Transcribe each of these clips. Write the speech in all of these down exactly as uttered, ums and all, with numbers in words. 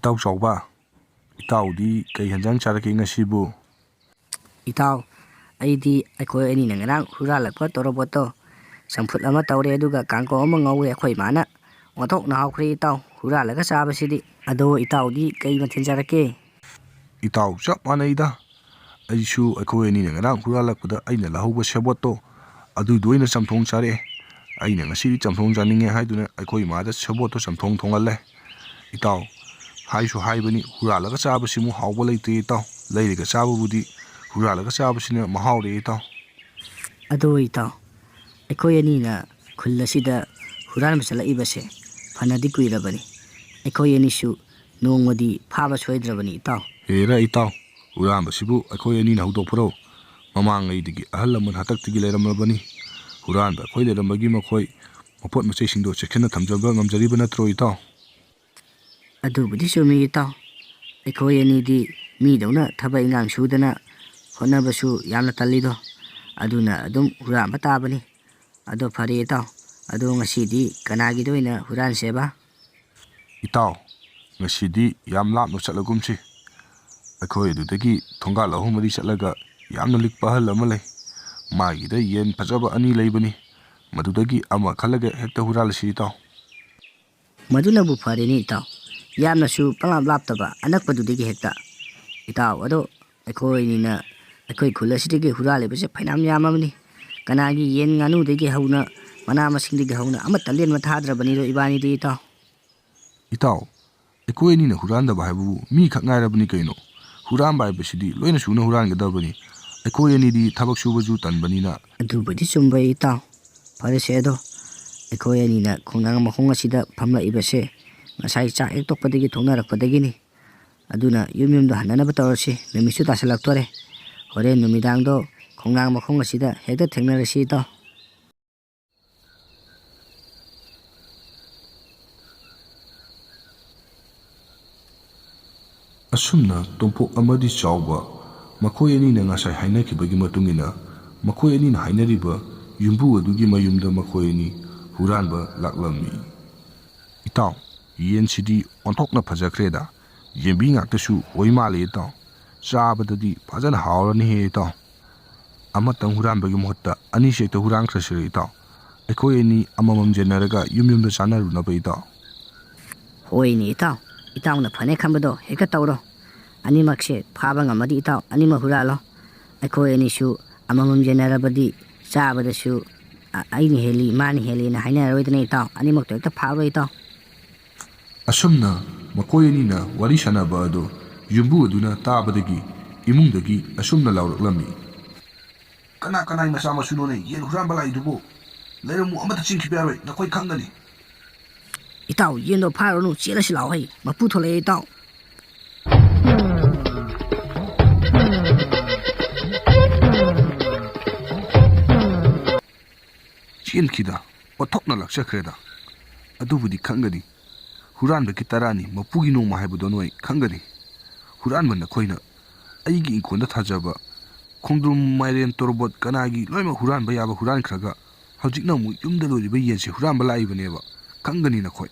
ꯏꯇꯥꯎ ꯆꯥꯎꯕ, ꯏꯇꯥꯎꯗꯤ ꯀꯩ ꯍꯦꯟꯖꯥꯡ ꯆꯥꯔꯛꯀꯦ ꯉꯁꯤꯕꯨ? ꯏꯇꯥꯎ, ꯑꯩꯗꯤ ꯑꯩꯈꯣꯏ ꯑꯅꯤꯅ ꯉꯔꯥꯡ ꯍꯨꯔꯥꯜꯂꯛꯄ ꯇꯣꯔꯣꯕꯣꯠꯇꯣ ꯆꯝꯐꯨꯠ ꯑꯃ ꯇꯧꯔꯦ, ꯑꯗꯨꯒ ꯀꯥꯡꯉꯧ ꯑꯃ ꯉꯧꯔꯦ꯫ ꯑꯩꯈꯣꯏ ꯏꯃꯥꯅ ꯑꯣꯟꯊꯣꯛꯅ ꯍꯥꯎꯈ꯭ꯔꯦ ꯏꯇꯥꯎ, ꯍꯨꯔꯥꯜꯂꯒ ꯆꯥꯕꯁꯤꯗꯤ꯫ ꯑꯗꯣ ꯏꯇꯥꯎꯗꯤ ꯀꯩ ꯃꯊꯦꯜ ꯆꯥꯔꯛꯀꯦ? ꯏꯇꯥꯎ, ꯆꯞ ꯃꯥꯟꯅꯩꯗ꯫ ꯑꯩꯁꯨ ꯑꯩꯈꯣꯏ ꯑꯅꯤꯅ ꯉꯔꯥꯡ ꯍꯨꯔꯥꯜꯂꯛꯄꯗ ꯑꯩꯅ ꯂꯧꯍꯧꯕ ꯁꯦꯕꯣꯠꯇꯣ, ꯑꯗꯨꯗꯣ ꯑꯣꯏꯅ ꯆꯝꯊꯣꯡ ꯆꯥꯔꯛꯑꯦ꯫ ꯑꯩꯅ ꯉꯁꯤꯗꯤ ꯆꯝꯊꯣꯡ ꯆꯥꯅꯤꯡꯉꯦ ꯍꯥꯏꯗꯨꯅ ꯑꯩꯈꯣꯏ ꯏꯃꯥꯗ ꯁꯦꯕꯣꯠꯇꯣ ꯆꯝꯊꯣꯡ ꯊꯣꯡꯍꯜꯂꯦ꯫ ꯏꯇꯥꯎ, ꯍꯥꯏꯁꯨ ꯍꯥꯏꯕꯅꯤ, ꯍꯨꯔꯥꯜꯂꯒ ꯆꯥꯕꯁꯤꯃꯨꯛ ꯍꯥꯎꯕ ꯂꯩꯇꯦ ꯏꯇꯥꯎ꯫ ꯂꯩꯔꯒ ꯆꯥꯕꯕꯨꯗꯤ ꯍꯨꯔꯥꯜꯂꯒ ꯆꯥꯕꯁꯤꯅ ꯃꯍꯥꯎꯔꯦ ꯏꯇꯥꯎ꯫ ꯑꯗꯣ ꯏꯇꯥꯎ, ꯑꯩꯈꯣꯏ ꯑꯅꯤꯅ ꯈꯨꯜ ꯑꯁꯤꯗ ꯍꯨꯔꯥꯟꯕ ꯆꯠꯂꯛꯏꯕꯁꯦ ꯐꯅꯗꯤ ꯀꯨꯏꯔꯕꯅꯤ꯫ ꯑꯩꯈꯣꯏ ꯑꯅꯤꯁꯨ ꯅꯣꯡꯃꯗꯤ ꯐꯥꯕ ꯁꯣꯏꯗ꯭ꯔꯕꯅꯤ ꯏꯇꯥꯎ꯫ ꯍꯦꯔꯥ ꯏꯇꯥꯎ, ꯍꯨꯔꯥꯟꯕꯁꯤꯕꯨ ꯑꯩꯈꯣꯏ ꯑꯅꯤꯅ ꯍꯧꯗꯣꯛꯄꯔꯣ? ꯃꯃꯥꯡꯉꯩꯗꯒꯤ ꯑꯍꯜ ꯂꯃꯟ ꯍꯥꯛꯇꯛꯇꯒꯤ ꯂꯩꯔꯝꯂꯕꯅꯤ꯫ ꯍꯨꯔꯥꯟꯕ ꯑꯩꯈꯣꯏ ꯂꯩꯔꯝꯕꯒꯤ ꯃꯈꯣꯏ ꯃꯄꯣꯠ ꯃꯆꯩꯁꯤꯡꯗꯣ ꯆꯦꯛꯁꯤꯟꯅ ꯊꯝꯖꯕ ꯉꯝꯖꯔꯤꯕ ꯅꯠꯇ꯭ꯔꯣ ꯏꯇꯥꯎ? ꯑꯗꯨꯕꯨꯗꯤ ꯆꯨꯝꯃꯤ ꯏꯇꯥꯎ꯫ ꯑꯩꯈꯣꯏ ꯑꯅꯤꯗꯤ ꯃꯤꯗꯧꯅ ꯊꯕꯛ ꯏꯟꯈꯥꯡ ꯁꯨꯗꯅ ꯍꯣꯠꯅꯕꯁꯨ ꯌꯥꯝꯅ ꯇꯜꯂꯤꯗꯣ꯫ ꯑꯗꯨꯅ ꯑꯗꯨꯝ ꯍꯨꯔꯥꯟꯕ ꯇꯥꯕꯅꯤ꯫ ꯑꯗꯣ ꯐꯔꯦ ꯏꯇꯥꯎ, ꯑꯗꯣ ꯉꯁꯤꯗꯤ ꯀꯅꯥꯒꯤꯗ ꯑꯣꯏꯅ ꯍꯨꯔꯥꯟꯁꯦꯕ? ꯏꯇꯥꯎ, ꯉꯁꯤꯗꯤ ꯌꯥꯝ ꯂꯥꯞꯅ ꯆꯠꯂꯒꯨꯝꯁꯤ꯫ ꯑꯩꯈꯣꯏ ꯑꯗꯨꯗꯒꯤ ꯊꯣꯡꯒꯥꯜ ꯑꯍꯨꯝ ꯃꯔꯤ ꯆꯠꯂꯒ ꯌꯥꯝꯅ ꯂꯤꯛꯄ ꯑꯍꯜ ꯑꯃ ꯂꯩ꯫ ꯃꯥꯒꯤꯗ ꯌꯦꯟ ꯐꯖꯕ ꯑꯅꯤ ꯂꯩꯕꯅꯤ꯫ ꯃꯗꯨꯗꯒꯤ ꯑꯃ ꯈꯜꯂꯒ ꯍꯦꯛꯇ ꯍꯨꯔꯥꯜꯂꯁꯤ ꯏꯇꯥꯎ꯫ ꯃꯗꯨꯅꯕꯨ ꯐꯔꯦꯅꯦ ꯏꯇꯥꯎ꯫ ꯌꯥꯝꯅꯁꯨ ꯄꯪꯂꯥꯞ ꯂꯥꯞꯇꯕ ꯑꯅꯛꯄꯗꯨꯗꯒꯤ ꯍꯦꯛꯇ꯫ ꯏꯇꯥꯎ, ꯑꯗꯣ ꯑꯩꯈꯣꯏꯅꯤꯅ ꯑꯩꯈꯣꯏ ꯈꯨꯜ ꯑꯁꯤꯗꯒꯤ ꯍꯨꯔꯥꯜꯂꯤꯕꯁꯦ ꯐꯅꯌꯥꯝ ꯌꯥꯝꯃꯕꯅꯤ꯫ ꯀꯅꯥꯒꯤ ꯌꯦꯟ ꯉꯥꯅꯨꯗꯒꯤ ꯍꯧꯅ, ꯃꯅꯥ ꯃꯁꯤꯡꯗꯒꯤ ꯍꯧꯅ ꯑꯃꯠꯇ ꯂꯦꯝꯅ ꯊꯥꯗ꯭ꯔꯕꯅꯤꯗꯣ ꯏꯕꯥꯅꯤꯗꯤ ꯏꯇꯥꯎ꯫ ꯏꯇꯥꯎ, ꯑꯩꯈꯣꯏ ꯑꯅꯤꯅ ꯍꯨꯔꯥꯟꯗꯕ ꯍꯥꯏꯕꯕꯨ ꯃꯤ ꯈꯛ ꯉꯥꯏꯔꯕꯅꯤ ꯀꯩꯅꯣ꯫ ꯍꯨꯔꯥꯟꯕ ꯍꯥꯏꯕꯁꯤꯗꯤ ꯂꯣꯏꯅ ꯁꯨꯅ ꯍꯨꯔꯥꯟꯒꯗꯕꯅꯤ꯫ ꯑꯩꯈꯣꯏ ꯑꯅꯤꯗꯤ ꯊꯕꯛ ꯁꯨꯕꯁꯨ ꯇꯟꯕꯅꯤꯅ꯫ ꯑꯗꯨꯕꯨꯗꯤ ꯆꯨꯝꯕ ꯏꯇꯥꯎ꯫ ꯐꯔꯦꯁꯦ ꯑꯗꯣ, ꯑꯩꯈꯣꯏ ꯑꯅꯤꯅ ꯈꯣꯡꯅꯥꯡ ꯃꯈꯣꯡ ꯑꯁꯤꯗ ꯐꯝꯂꯛꯏꯕꯁꯦ ꯉꯁꯥꯏ ꯆꯥꯛ ꯍꯦꯛ ꯇꯣꯛꯄꯗꯒꯤ ꯊꯣꯛꯅꯔꯛꯄꯗꯒꯤꯅꯤ꯫ ꯑꯗꯨꯅ ꯌꯨꯝ ꯌꯨꯝꯗ ꯍꯟꯅꯅꯕ ꯇꯧꯔꯁꯤ, ꯅꯨꯃꯤꯠꯁꯨ ꯇꯥꯁꯜꯂꯛꯇꯣꯔꯦ꯫ ꯍꯣꯔꯦꯟ ꯅꯨꯃꯤꯗꯥꯡꯗꯣ ꯈꯣꯡꯅꯥꯡ ꯃꯈꯣꯡ ꯑꯁꯤꯗ ꯍꯦꯛꯇ ꯊꯦꯡꯅꯔꯁꯤ ꯏꯇꯥꯎ꯫ ꯑꯁꯨꯝꯅ ꯇꯣꯝꯄꯣꯛ ꯑꯃꯗꯤ ꯆꯥꯎꯕ ꯃꯈꯣꯏ ꯑꯅꯤꯅ ꯉꯁꯥꯏ ꯍꯥꯏꯅꯈꯤꯕꯒꯤ ꯃꯇꯨꯡ ꯏꯟꯅ ꯃꯈꯣꯏ ꯑꯅꯤꯅ ꯍꯥꯏꯅꯔꯤꯕ ꯌꯨꯝꯕꯨ ꯑꯗꯨꯒꯤ ꯃꯌꯨꯝꯗ ꯃꯈꯣꯏ ꯑꯅꯤ ꯍꯨꯔꯥꯟꯕ ꯂꯥꯛꯂꯝꯃꯤ꯫ ꯏꯇꯥꯎ, ꯌꯦꯟꯁꯤꯗꯤ ꯑꯣꯟꯊꯣꯛꯅ ꯐꯖꯈ꯭ꯔꯦꯗ꯫ ꯌꯦꯟꯕꯤ ꯉꯥꯛꯇꯁꯨ ꯑꯣꯏ ꯃꯥꯜꯂꯦ ꯏꯇꯥꯎ꯫ ꯆꯥꯕꯗꯗꯤ ꯐꯖꯅ ꯍꯥꯎꯔꯅꯤꯍꯦ ꯏꯇꯥꯎ꯫ ꯑꯃꯇꯪ ꯍꯨꯔꯥꯟꯕꯒꯤ ꯃꯍꯨꯠꯇ ꯑꯅꯤꯁꯦ ꯍꯦꯛꯇ ꯍꯨꯔꯥꯟꯈ꯭ꯔꯁꯤꯔ ꯏꯇꯥꯎ? ꯑꯩꯈꯣꯏ ꯑꯅꯤ ꯑꯃꯃꯝ ꯌꯦꯟꯅꯔꯒ ꯌꯨꯝ ꯌꯨꯝꯗ ꯆꯥꯅꯔꯨꯅꯕ ꯏꯇꯥꯎ꯫ ꯍꯣꯏꯅꯦ ꯏꯇꯥꯎ, ꯏꯇꯥꯎꯅ ꯐꯅꯦ ꯈꯟꯕꯗꯣ ꯍꯦꯛꯇ ꯇꯧꯔꯣ꯫ ꯑꯅꯤꯃꯛꯁꯦ ꯐꯥꯕ ꯉꯝꯃꯗꯤ ꯏꯇꯥꯎ ꯑꯅꯤꯃꯛ ꯍꯨꯔꯥꯜꯂꯣ꯫ ꯑꯩꯈꯣꯏ ꯑꯅꯤꯁꯨ ꯑꯃꯃꯝ ꯌꯦꯟꯅꯔꯕꯗꯤ ꯆꯥꯕꯗꯁꯨ ꯑ-, ꯑꯩꯅ ꯍꯦꯜꯂꯤ, ꯃꯥꯅ ꯍꯦꯜꯂꯤꯅ ꯍꯥꯏꯅꯔꯔꯣꯏꯗꯅ ꯏꯇꯥꯎ, ꯑꯅꯤꯃꯛꯇꯣ ꯍꯦꯛꯇ ꯐꯥꯔꯣ ꯏꯇꯥꯎ꯫ ꯑꯁꯨꯝꯅ ꯃꯈꯣꯏ ꯑꯅꯤꯅ ꯋꯥꯔꯤ ꯁꯥꯟꯅꯕ ꯑꯗꯨ ꯌꯨꯝꯕꯨ ꯑꯗꯨꯅ ꯇꯥꯕꯗꯒꯤ ꯏꯃꯨꯡꯗꯒꯤ ꯑꯁꯨꯝꯅ ꯂꯥꯎꯔꯛꯂꯝꯃꯤ꯫ ꯀꯅꯥ ꯀꯅꯥꯒꯤ ꯃꯆꯥ ꯃꯁꯨꯅꯣꯅꯦ ꯌꯦꯟ ꯍꯨꯔꯥꯟꯕ ꯂꯥꯛꯏꯗꯨꯕꯨ? ꯂꯩꯔꯝꯃꯨ, ꯑꯃꯠꯇ ꯆꯦꯟꯈꯤꯕ ꯌꯥꯔꯣꯏ, ꯅꯈꯣꯏ ꯈꯪꯒꯅꯤ꯫ ꯏꯇꯥꯎ, ꯌꯦꯟꯗꯣ ꯐꯥꯔꯨꯔꯅꯨ, ꯆꯦꯜꯂꯁꯤ ꯂꯥꯛꯑꯣ ꯍꯩ, ꯃꯄꯨ ꯊꯣꯛꯂꯛꯑꯦ ꯏꯇꯥꯎ꯫ ꯆꯦꯟꯈꯤꯗ, ꯑꯣꯟꯊꯣꯛꯅ ꯂꯥꯛꯆꯈ꯭ꯔꯦꯗ꯫ ꯑꯗꯨꯕꯨꯗꯤ ꯈꯪꯒꯅꯤ꯫ ꯍꯨꯔꯥꯟꯕꯒꯤ ꯇꯔꯥꯅꯤ, ꯃꯄꯨꯒꯤ ꯅꯣꯡꯃ ꯍꯥꯏꯕꯗꯣ ꯅꯣꯏ ꯈꯪꯒꯅꯤ꯫ ꯍꯨꯔꯥꯟꯕ ꯅꯈꯣꯏꯅ ꯑꯩꯒꯤ ꯏꯪꯈꯣꯜꯗ ꯊꯥꯖꯕ ꯈꯣꯡꯗ꯭ꯔꯨꯝ, ꯃꯥꯏꯔꯦꯟ, ꯇꯣꯔꯕꯣꯠ, ꯀꯅꯥꯒꯤ ꯂꯣꯏꯅꯃꯛ ꯍꯨꯔꯥꯟꯕ ꯌꯥꯕ ꯍꯨꯔꯥꯟꯈ꯭ꯔꯒ ꯍꯧꯖꯤꯛꯅ ꯑꯃꯨꯛ ꯌꯨꯝꯗ ꯂꯣꯏꯔꯤꯕ ꯌꯦꯟꯁꯦ ꯍꯨꯔꯥꯟꯕ ꯂꯥꯛꯏꯕꯅꯦꯕ꯫ ꯈꯪꯒꯅꯤ ꯅꯈꯣꯏ꯫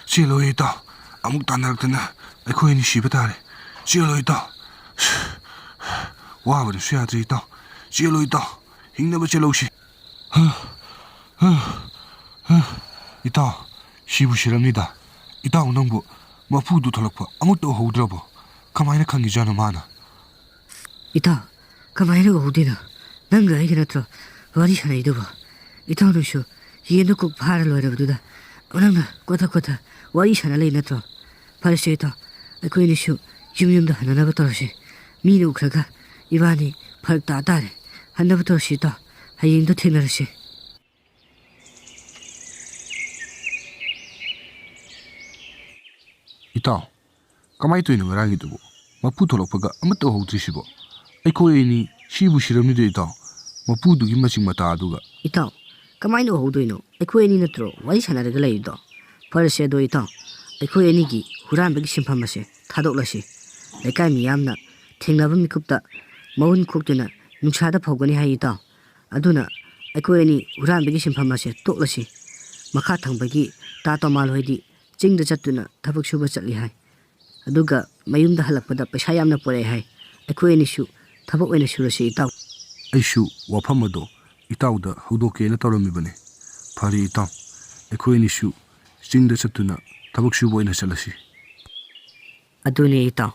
ꯆꯦꯜꯂꯣ ꯏꯇꯥꯎ, ꯑꯃꯨꯛ ꯇꯥꯟꯅꯔꯛꯇꯅ ꯑꯩꯈꯣꯏ ꯑꯅꯤ ꯁꯤꯕ ꯇꯥꯔꯦ꯫ ꯆꯦꯜꯂꯣ ꯏꯇꯥꯎ, ꯋꯥꯕꯅꯁꯨ ꯌꯥꯗ꯭ꯔꯦ ꯏꯇꯥꯎ꯫ ꯆꯦꯜꯂꯣ ꯏꯇꯥꯎ, ꯍꯤꯡꯅꯕ ꯆꯦꯜꯍꯧꯁꯤ꯫ ꯏꯇꯥꯎ, ꯁꯤꯕꯨ ꯁꯤꯔꯝꯅꯤꯗ꯫ ꯏꯇꯥꯎ, ꯅꯪꯕꯨ ꯃꯄꯨꯗꯨ ꯊꯣꯛꯂꯛꯄ ꯑꯃꯨꯛꯇ ꯎꯍꯧꯗ꯭ꯔꯕꯣ? ꯀꯃꯥꯏꯅ ꯈꯪꯉꯤꯖꯥꯠꯅꯣ ꯃꯥꯅ? ꯏꯇꯥꯎ, ꯀꯃꯥꯏꯅ ꯎꯍꯧꯗꯣꯏꯅꯣ? ꯅꯪꯒ ꯑꯩꯒ ꯅꯠꯇ꯭ꯔꯣ ꯋꯥꯔꯤ ꯁꯥꯟꯅꯩꯗꯨꯕꯣ? ꯏꯇꯥꯎꯅꯁꯨ ꯌꯦꯟꯗꯣ ꯀꯣꯛ ꯐꯥꯔ ꯂꯣꯏꯔꯕꯗꯨꯗ ꯅꯪꯅ ꯀꯣꯊ ꯀꯣꯊ ꯋꯥꯔꯤ ꯁꯥꯟꯅ ꯂꯩ ꯅꯠꯇ꯭ꯔꯣ? ꯐꯔꯦꯁꯦ ꯏꯇꯥꯎ, ꯑꯩꯈꯣꯏ ꯑꯅꯤꯁꯨ ꯌꯨꯝ ꯌꯨꯝꯗ ꯍꯟꯅꯅꯕ ꯇꯧꯔꯁꯤ꯫ ꯃꯤꯅ ꯎꯈ꯭ꯔꯒ ꯏꯕꯥꯅꯤ ꯐꯔꯛ ꯇꯥ ꯇꯥꯔꯦ꯫ ꯍꯟꯅꯕ ꯇꯧꯔꯁꯤ ꯏꯇꯥꯎ, ꯍꯌꯦꯡꯗꯣ ꯊꯦꯡꯅꯔꯁꯤ꯫ ꯏꯇꯥꯎ, ꯀꯃꯥꯏ ꯇꯧꯔꯤꯅꯣ ꯉꯔꯥꯡꯒꯤꯗꯨꯕꯨ? ꯃꯄꯨ ꯊꯣꯛꯂꯛꯄꯒ ꯑꯃꯠꯇ ꯎꯍꯧꯗ꯭ꯔꯤꯁꯤꯕꯣ? ꯑꯩꯈꯣꯏ ꯑꯅꯤ ꯁꯤꯕꯨ ꯁꯤꯔꯝꯅꯤꯗ ꯏꯇꯥꯎ, ꯃꯄꯨꯗꯨꯒꯤ ꯃꯆꯤꯡ ꯃꯇꯥ ꯑꯗꯨꯒ꯫ ꯏꯇꯥꯎ, ꯀꯃꯥꯏꯅ ꯎꯍꯧꯗꯣꯏꯅꯣ? ꯑꯩꯈꯣꯏ ꯑꯅꯤ ꯅꯠꯇ꯭ꯔꯣ ꯋꯥꯔꯤ ꯁꯥꯟꯅꯔꯒ ꯂꯩꯔꯤꯗꯣ? ꯐꯔꯦꯁꯦ ꯑꯗꯣ ꯏꯇꯥꯎ, ꯑꯩꯈꯣꯏ ꯑꯅꯤꯒꯤ ꯍꯨꯔꯥꯟꯕꯒꯤ ꯁꯤꯟꯐꯝ ꯑꯁꯦ ꯊꯥꯗꯣꯛꯂꯁꯤ꯫ ꯂꯩꯀꯥꯏ ꯃꯤꯌꯥꯝꯅ ꯊꯦꯡꯅꯕ ꯃꯤꯀꯨꯞꯇ ꯃꯎꯟ ꯈꯣꯛꯇꯨꯅ ꯅꯨꯡꯁꯥꯗ ꯐꯧꯒꯅꯤ ꯍꯥꯏ ꯏꯇꯥꯎ꯫ ꯑꯗꯨꯅ ꯑꯩꯈꯣꯏ ꯑꯅꯤ ꯍꯨꯔꯥꯟꯕꯒꯤ ꯁꯤꯟꯐꯝ ꯑꯁꯦ ꯇꯣꯛꯂꯁꯤ꯫ ꯃꯈꯥ ꯊꯪꯕꯒꯤ ꯇꯥ ꯇꯣꯃꯥꯜ ꯍꯣꯏꯗꯤ ꯆꯤꯡꯗ ꯆꯠꯇꯨꯅ ꯊꯕꯛ ꯁꯨꯕ ꯆꯠꯂꯤ ꯍꯥꯏ꯫ ꯑꯗꯨꯒ ꯃꯌꯨꯝꯗ ꯍꯜꯂꯛꯄꯗ ꯄꯩꯁꯥ ꯌꯥꯝꯅ ꯄꯨꯔꯛꯑꯦ ꯍꯥꯏ꯫ ꯑꯩꯈꯣꯏ ꯑꯅꯤꯁꯨ ꯊꯕꯛ ꯑꯣꯏꯅ ꯁꯨꯔꯁꯤ, ꯏꯇꯥꯎ꯫ ꯑꯩꯁꯨ ꯋꯥꯐꯝ ꯑꯗꯣ ꯏꯇꯥꯎꯗ ꯍꯧꯗꯣꯛꯀꯦꯅ ꯇꯧꯔꯝꯃꯤꯕꯅꯤ꯫ ꯐꯔꯦ ꯏꯇꯥꯎ, ꯑꯩꯈꯣꯏ ꯑꯅꯤꯁꯨ ꯆꯤꯡꯗ ꯆꯠꯇꯨꯅ ꯊꯕꯛ ꯁꯨꯕ ꯑꯣꯏꯅ ꯆꯠꯂꯁꯤ꯫ ꯑꯗꯨꯅꯦ ꯏꯇꯥꯎ,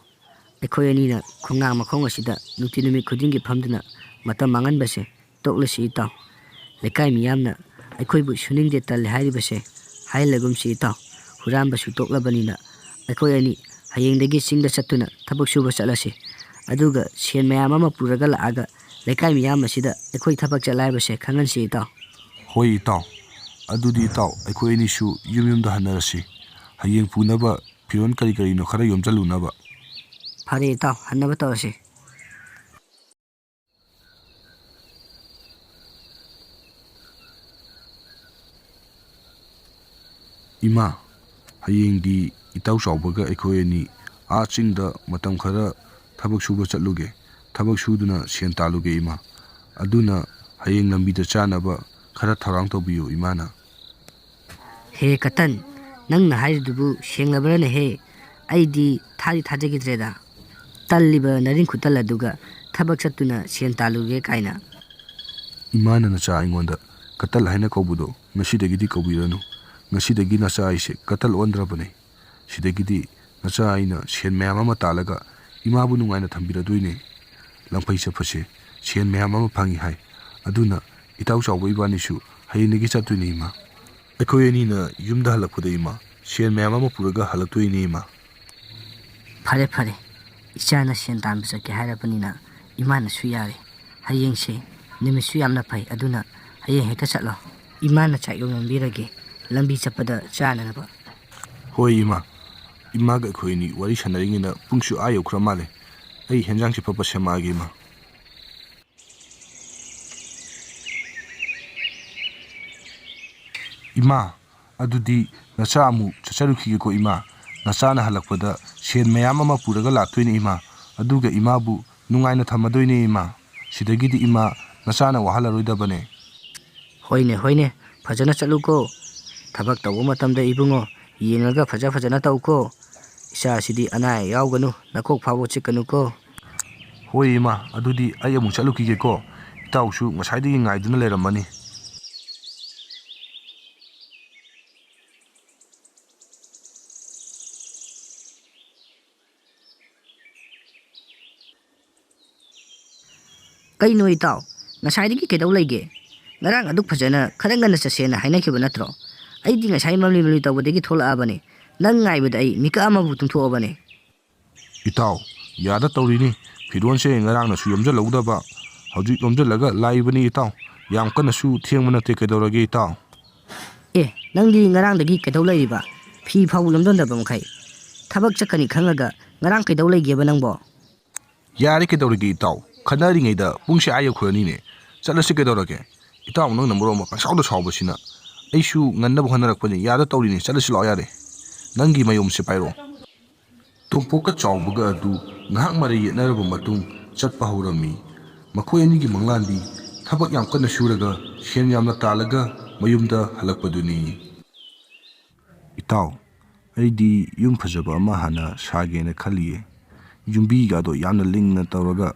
ꯑꯩꯈꯣꯏ ꯑꯅꯤꯅ ꯈꯣꯡꯅꯥꯡ ꯃꯈꯣꯡ ꯑꯁꯤꯗ ꯅꯨꯡꯇꯤ ꯅꯨꯃꯤꯠ ꯈꯨꯗꯤꯡꯒꯤ ꯐꯝꯗꯨꯅ ꯃꯇꯝ ꯃꯥꯡꯍꯟꯕꯁꯦ ꯇꯣꯛꯂꯁꯤ ꯏꯇꯥꯎ꯫ ꯂꯩꯀꯥꯏ ꯃꯤꯌꯥꯝꯅ ꯑꯩꯈꯣꯏꯕꯨ ꯁꯨꯅꯤꯡꯗꯦ, ꯇꯜꯂꯦ ꯍꯥꯏꯔꯤꯕꯁꯦ ꯍꯥꯏꯍꯜꯂꯒꯨꯝꯁꯤ ꯏꯇꯥꯎ꯫ ꯍꯨꯔꯥꯟꯕꯁꯨ ꯇꯣꯛꯂꯕꯅꯤꯅ ꯑꯩꯈꯣꯏ ꯑꯅꯤ ꯍꯌꯦꯡꯗꯒꯤ ꯆꯤꯡꯗ ꯆꯠꯇꯨꯅ ꯊꯕꯛ ꯁꯨꯕ ꯆꯠꯂꯁꯤ꯫ ꯑꯗꯨꯒ ꯁꯦꯟ ꯃꯌꯥꯝ ꯑꯃ ꯄꯨꯔꯒ ꯂꯥꯛꯑꯒ ꯂꯩꯀꯥꯏ ꯃꯤꯌꯥꯝ ꯑꯁꯤꯗ ꯑꯩꯈꯣꯏ ꯊꯕꯛ ꯆꯠꯂꯦ ꯍꯥꯏꯕꯁꯦ ꯈꯪꯍꯟꯁꯤ ꯏꯇꯥꯎ꯫ ꯍꯣꯏ ꯏꯇꯥꯎ, ꯑꯗꯨꯗꯤ ꯏꯇꯥꯎ, ꯑꯩꯈꯣꯏ ꯑꯅꯤꯁꯨ ꯌꯨꯝ ꯌꯨꯝꯗ ꯍꯟꯅꯔꯁꯤ꯫ ꯍꯌꯦꯡ ꯄꯨꯅꯕ ꯐꯤꯔꯣꯜ ꯀꯔꯤ ꯀꯔꯤꯅꯣ ꯈꯔ ꯌꯣꯝꯁꯤꯜꯂꯨꯅꯕ꯫ ꯐꯔꯦ ꯏꯇꯥꯎ, ꯍꯟꯅꯕ ꯇꯧꯔꯁꯤ꯫ ꯏꯃꯥ, ꯍꯌꯦꯡꯗꯤ ꯏꯇꯥꯎ ꯆꯥꯎꯕꯒ ꯑꯩꯈꯣꯏ ꯑꯅꯤ ꯑꯥ ꯆꯤꯡꯗ ꯃꯇꯝ ꯈꯔ ꯊꯕꯛ ꯁꯨꯕ ꯆꯠꯂꯨꯒꯦ꯫ ꯊꯕꯛ ꯁꯨꯗꯨꯅ ꯁꯦꯟ ꯇꯥꯜꯂꯨꯒꯦ ꯏꯃꯥ꯫ ꯑꯗꯨꯅ ꯍꯌꯦꯡ ꯂꯝꯕꯤꯗ ꯆꯥꯅꯕ ꯈꯔ ꯊꯧꯔꯥꯡ ꯇꯧꯕꯤꯌꯨ ꯏꯃꯥꯅ꯫ ꯍꯦ ꯀꯇꯟ, ꯅꯪꯅ ꯍꯥꯏꯔꯤꯗꯨꯕꯨ ꯁꯦꯡꯂꯕ꯭ꯔꯅꯦꯍꯦ? ꯑꯩꯗꯤ ꯊꯥꯗꯤ ꯊꯥꯖꯈꯤꯗ꯭ꯔꯦꯗ꯫ ꯇꯜꯂꯤꯕ ꯅꯔꯤꯡ ꯈꯨꯇꯜ ꯑꯗꯨꯒ ꯊꯕꯛ ꯆꯠꯇꯨꯅ ꯁꯦꯟ ꯇꯥꯜꯂꯨꯒꯦ ꯀꯥꯏꯅ꯫ ꯏꯃꯥꯅ ꯅꯆꯥ ꯑꯩꯉꯣꯟꯗ ꯀꯇꯜ ꯍꯥꯏꯅ ꯀꯧꯕꯗꯣ ꯉꯁꯤꯗꯒꯤꯗꯤ ꯀꯧꯕꯤꯔꯅꯨ꯫ ꯉꯁꯤꯗꯒꯤ ꯅꯆꯥ ꯑꯩꯁꯦ ꯀꯇꯜ ꯑꯣꯟꯗ꯭ꯔꯕꯅꯦ꯫ ꯁꯤꯗꯒꯤꯗꯤ ꯅꯆꯥ ꯑꯩꯅ ꯁꯦꯟ ꯃꯌꯥꯝ ꯑꯃ ꯇꯥꯜꯂꯒ ꯏꯃꯥꯕꯨ ꯅꯨꯡꯉꯥꯏꯅ ꯊꯝꯕꯤꯔꯗꯣꯏꯅꯦ꯫ ꯂꯪꯐꯩ ꯆꯠꯄꯁꯦ ꯁꯦꯟ ꯃꯌꯥꯝ ꯑꯃ ꯐꯪꯉꯤ ꯍꯥꯏ꯫ ꯑꯗꯨꯅ ꯏꯇꯥꯎ ꯆꯥꯎꯕ ꯏꯕꯥꯅꯤꯁꯨ ꯍꯌꯦꯡꯗꯒꯤ ꯆꯠꯇꯣꯏꯅꯦ ꯏꯃꯥ꯫ ꯑꯩꯈꯣꯏ ꯑꯅꯤꯅ ꯌꯨꯝꯗ ꯍꯜꯂꯛꯄꯗ ꯏꯃꯥ, ꯁꯦꯟ ꯃꯌꯥꯝ ꯑꯃ ꯄꯨꯔꯒ ꯍꯜꯂꯛꯇꯣꯏꯅꯦ ꯏꯃꯥ꯫ ꯐꯔꯦ ꯐꯔꯦ, ꯏꯆꯥꯅ ꯁꯦꯟ ꯇꯥꯟꯕ ꯆꯠꯀꯦ ꯍꯥꯏꯔꯕꯅꯤꯅ ꯏꯃꯥꯅꯁꯨ ꯌꯥꯔꯦ꯫ ꯍꯌꯦꯡꯁꯦ ꯅꯨꯃꯤꯠꯁꯨ ꯌꯥꯝꯅ ꯐꯩ, ꯑꯗꯨꯅ ꯍꯌꯦꯡ ꯍꯦꯛꯇ ꯆꯠꯂꯣ꯫ ꯏꯃꯥꯅ ꯆꯥꯛ ꯌꯣꯝꯂꯝꯕꯤꯔꯒꯦ, ꯂꯝꯕꯤ ꯆꯠꯄꯗ ꯆꯥꯅꯅꯕ꯫ ꯍꯣꯏ ꯏꯃꯥ꯫ ꯏꯃꯥꯒ ꯑꯩꯈꯣꯏ ꯑꯅꯤ ꯋꯥꯔꯤ ꯁꯥꯟꯅꯔꯤꯉꯩꯗ ꯄꯨꯡꯁꯨ ꯑꯥ ꯌꯧꯈ꯭ꯔ ꯃꯥꯜꯂꯦ꯫ ꯑꯩ ꯍꯦꯟꯖꯥꯡꯁꯦ ꯐꯠ ꯐꯠ ꯁꯦꯝꯃꯛꯑꯒꯦ ꯏꯃꯥ꯫ ꯏꯃꯥ, ꯑꯗꯨꯗꯤ ꯅꯆꯥ ꯑꯃꯨꯛ ꯆꯠꯆꯔꯨꯈꯤꯒꯦꯀꯣ ꯏꯃꯥ꯫ ꯅꯆꯥꯅ ꯍꯜꯂꯛꯄꯗ ꯁꯦꯟ ꯃꯌꯥꯝ ꯑꯃ ꯄꯨꯔꯒ ꯂꯥꯛꯇꯣꯏꯅꯦ ꯏꯃꯥ꯫ ꯑꯗꯨꯒ ꯏꯃꯥꯕꯨ ꯅꯨꯡꯉꯥꯏꯅ ꯊꯝꯃꯗꯣꯏꯅꯦ ꯏꯃꯥ꯫ ꯁꯤꯗꯒꯤꯗꯤ ꯏꯃꯥ ꯅꯆꯥꯅ ꯋꯥꯍꯜꯂꯔꯣꯏꯗꯕꯅꯦ꯫ ꯍꯣꯏꯅꯦ, ꯍꯣꯏꯅꯦ, ꯐꯖꯅ ꯆꯠꯂꯨꯀꯣ꯫ ꯊꯕꯛ ꯇꯧꯕ ꯃꯇꯝꯗ ꯏꯕꯨꯡꯉꯣ, ꯌꯦꯡꯉꯒ ꯐꯖ ꯐꯖꯅ ꯇꯧꯀꯣ꯫ ꯏꯆꯥꯁꯤꯗꯤ ꯑꯅꯥ ꯑꯌꯦꯛ ꯌꯥꯎꯒꯅꯨ, ꯅꯀꯣꯛ ꯐꯥꯎꯕ ꯆꯤꯛꯀꯅꯨꯀꯣ꯫ ꯍꯣꯏ ꯏꯃꯥ, ꯑꯗꯨꯗꯤ ꯑꯩ ꯑꯃꯨꯛ ꯆꯠꯂꯨꯈꯤꯒꯦꯀꯣ꯫ ꯏꯇꯥꯎꯁꯨ ꯉꯁꯥꯏꯗꯒꯤ ꯉꯥꯏꯗꯨꯅ ꯂꯩꯔꯝꯃꯅꯤ꯫ ꯀꯩꯅꯣ ꯏꯇꯥꯎ, ꯉꯁꯥꯏꯗꯒꯤ ꯀꯩꯗꯧ ꯂꯩꯒꯦ? ꯉꯔꯥꯡ ꯑꯗꯨꯛ ꯐꯖꯅ ꯈꯔ ꯉꯟꯅ ꯆꯠꯁꯦꯅ ꯍꯥꯏꯅꯈꯤꯕ ꯅꯠꯇ꯭ꯔꯣ? ꯑꯩꯗꯤ ꯉꯁꯥꯏ ꯃꯝꯂꯤ ꯃꯝꯂꯤ ꯇꯧꯕꯗꯒꯤ ꯊꯣꯛꯂꯛꯑꯕꯅꯤ꯫ ꯅꯪ ꯉꯥꯏꯕꯗ ꯑꯩ ꯃꯤꯀꯞ ꯑꯃꯕꯨ ꯇꯨꯝꯊꯣꯛꯑꯕꯅꯤ꯫ ꯏꯇꯥꯎ, ꯌꯥꯗ ꯇꯧꯔꯤꯅꯤ꯫ ꯐꯤꯔꯣꯟꯁꯦ ꯉꯔꯥꯡꯅꯁꯨ ꯌꯣꯝꯖꯜꯍꯧꯗꯕ, ꯍꯧꯖꯤꯛ ꯌꯣꯝꯖꯜꯂꯒ ꯂꯥꯛꯏꯕꯅꯤ ꯏꯇꯥꯎ꯫ ꯌꯥꯝ ꯀꯟꯅꯁꯨ ꯊꯦꯡꯕ ꯅꯠꯇꯦ, ꯀꯩꯗꯧꯔꯒꯦ ꯏꯇꯥꯎ? ꯑꯦ, ꯅꯪꯗꯤ ꯉꯔꯥꯡꯗꯒꯤ ꯀꯩꯗꯧ ꯂꯩꯔꯤꯕ? ꯐꯤ ꯐꯥꯎ ꯌꯣꯝꯖꯟꯗꯕ ꯃꯈꯩ꯫ ꯊꯕꯛ ꯆꯠꯀꯅꯤ ꯈꯪꯉꯒ ꯉꯔꯥꯡ ꯀꯩꯗꯧ ꯂꯩꯒꯦꯕ ꯅꯪꯕꯣ? ꯌꯥꯔꯦ, ꯀꯩꯗꯧꯔꯒꯦ ꯏꯇꯥꯎ? ꯈꯟꯅꯔꯤꯉꯩꯗ ꯄꯨꯡꯁꯦ ꯑꯥ ꯌꯧꯈ꯭ꯔꯅꯤꯅꯦ꯫ ꯆꯠꯂꯁꯤ ꯀꯩꯗꯧꯔꯒꯦ? ꯏꯇꯥꯎ, ꯅꯪꯅ ꯃꯔꯣꯟ ꯑꯃ ꯄꯪꯁꯥꯎꯗ ꯁꯥꯎꯕꯁꯤꯅ꯫ ꯑꯩꯁꯨ ꯉꯟꯅꯕ ꯍꯣꯠꯅꯔꯛꯄꯅꯤ, ꯌꯥꯗ ꯇꯧꯔꯤꯅꯤ꯫ ꯆꯠꯂꯁꯤ ꯂꯥꯛꯑꯣ ꯌꯥꯔꯦ꯫ ꯅꯪꯒꯤ ꯃꯌꯨꯝꯁꯦ ꯄꯥꯏꯔꯣ꯫ ꯇꯣꯝꯄꯣꯛꯀ ꯆꯥꯎꯕꯒ ꯑꯗꯨ ꯉꯥꯏꯍꯥꯛ ꯃꯔꯩ ꯌꯦꯠꯅꯔꯕ ꯃꯇꯨꯡ ꯆꯠꯄ ꯍꯧꯔꯝꯃꯤ꯫ ꯃꯈꯣꯏ ꯑꯅꯤꯒꯤ ꯃꯪꯂꯥꯟꯗꯤ ꯊꯕꯛ ꯌꯥꯝ ꯀꯟꯅ ꯁꯨꯔꯒ ꯁꯦꯟ ꯌꯥꯝꯅ ꯇꯥꯜꯂꯒ ꯃꯌꯨꯝꯗ ꯍꯜꯂꯛꯄꯗꯨꯅꯤ꯫ ꯏꯇꯥꯎ, ꯑꯩꯗꯤ ꯌꯨꯝ ꯐꯖꯕ ꯑꯃ ꯍꯥꯟꯅ ꯁꯥꯒꯦꯅ ꯈꯜꯂꯤꯌꯦ꯫ ꯌꯨꯝꯕꯤꯒꯗꯣ ꯌꯥꯝꯅ ꯂꯤꯡꯅ ꯇꯧꯔꯒ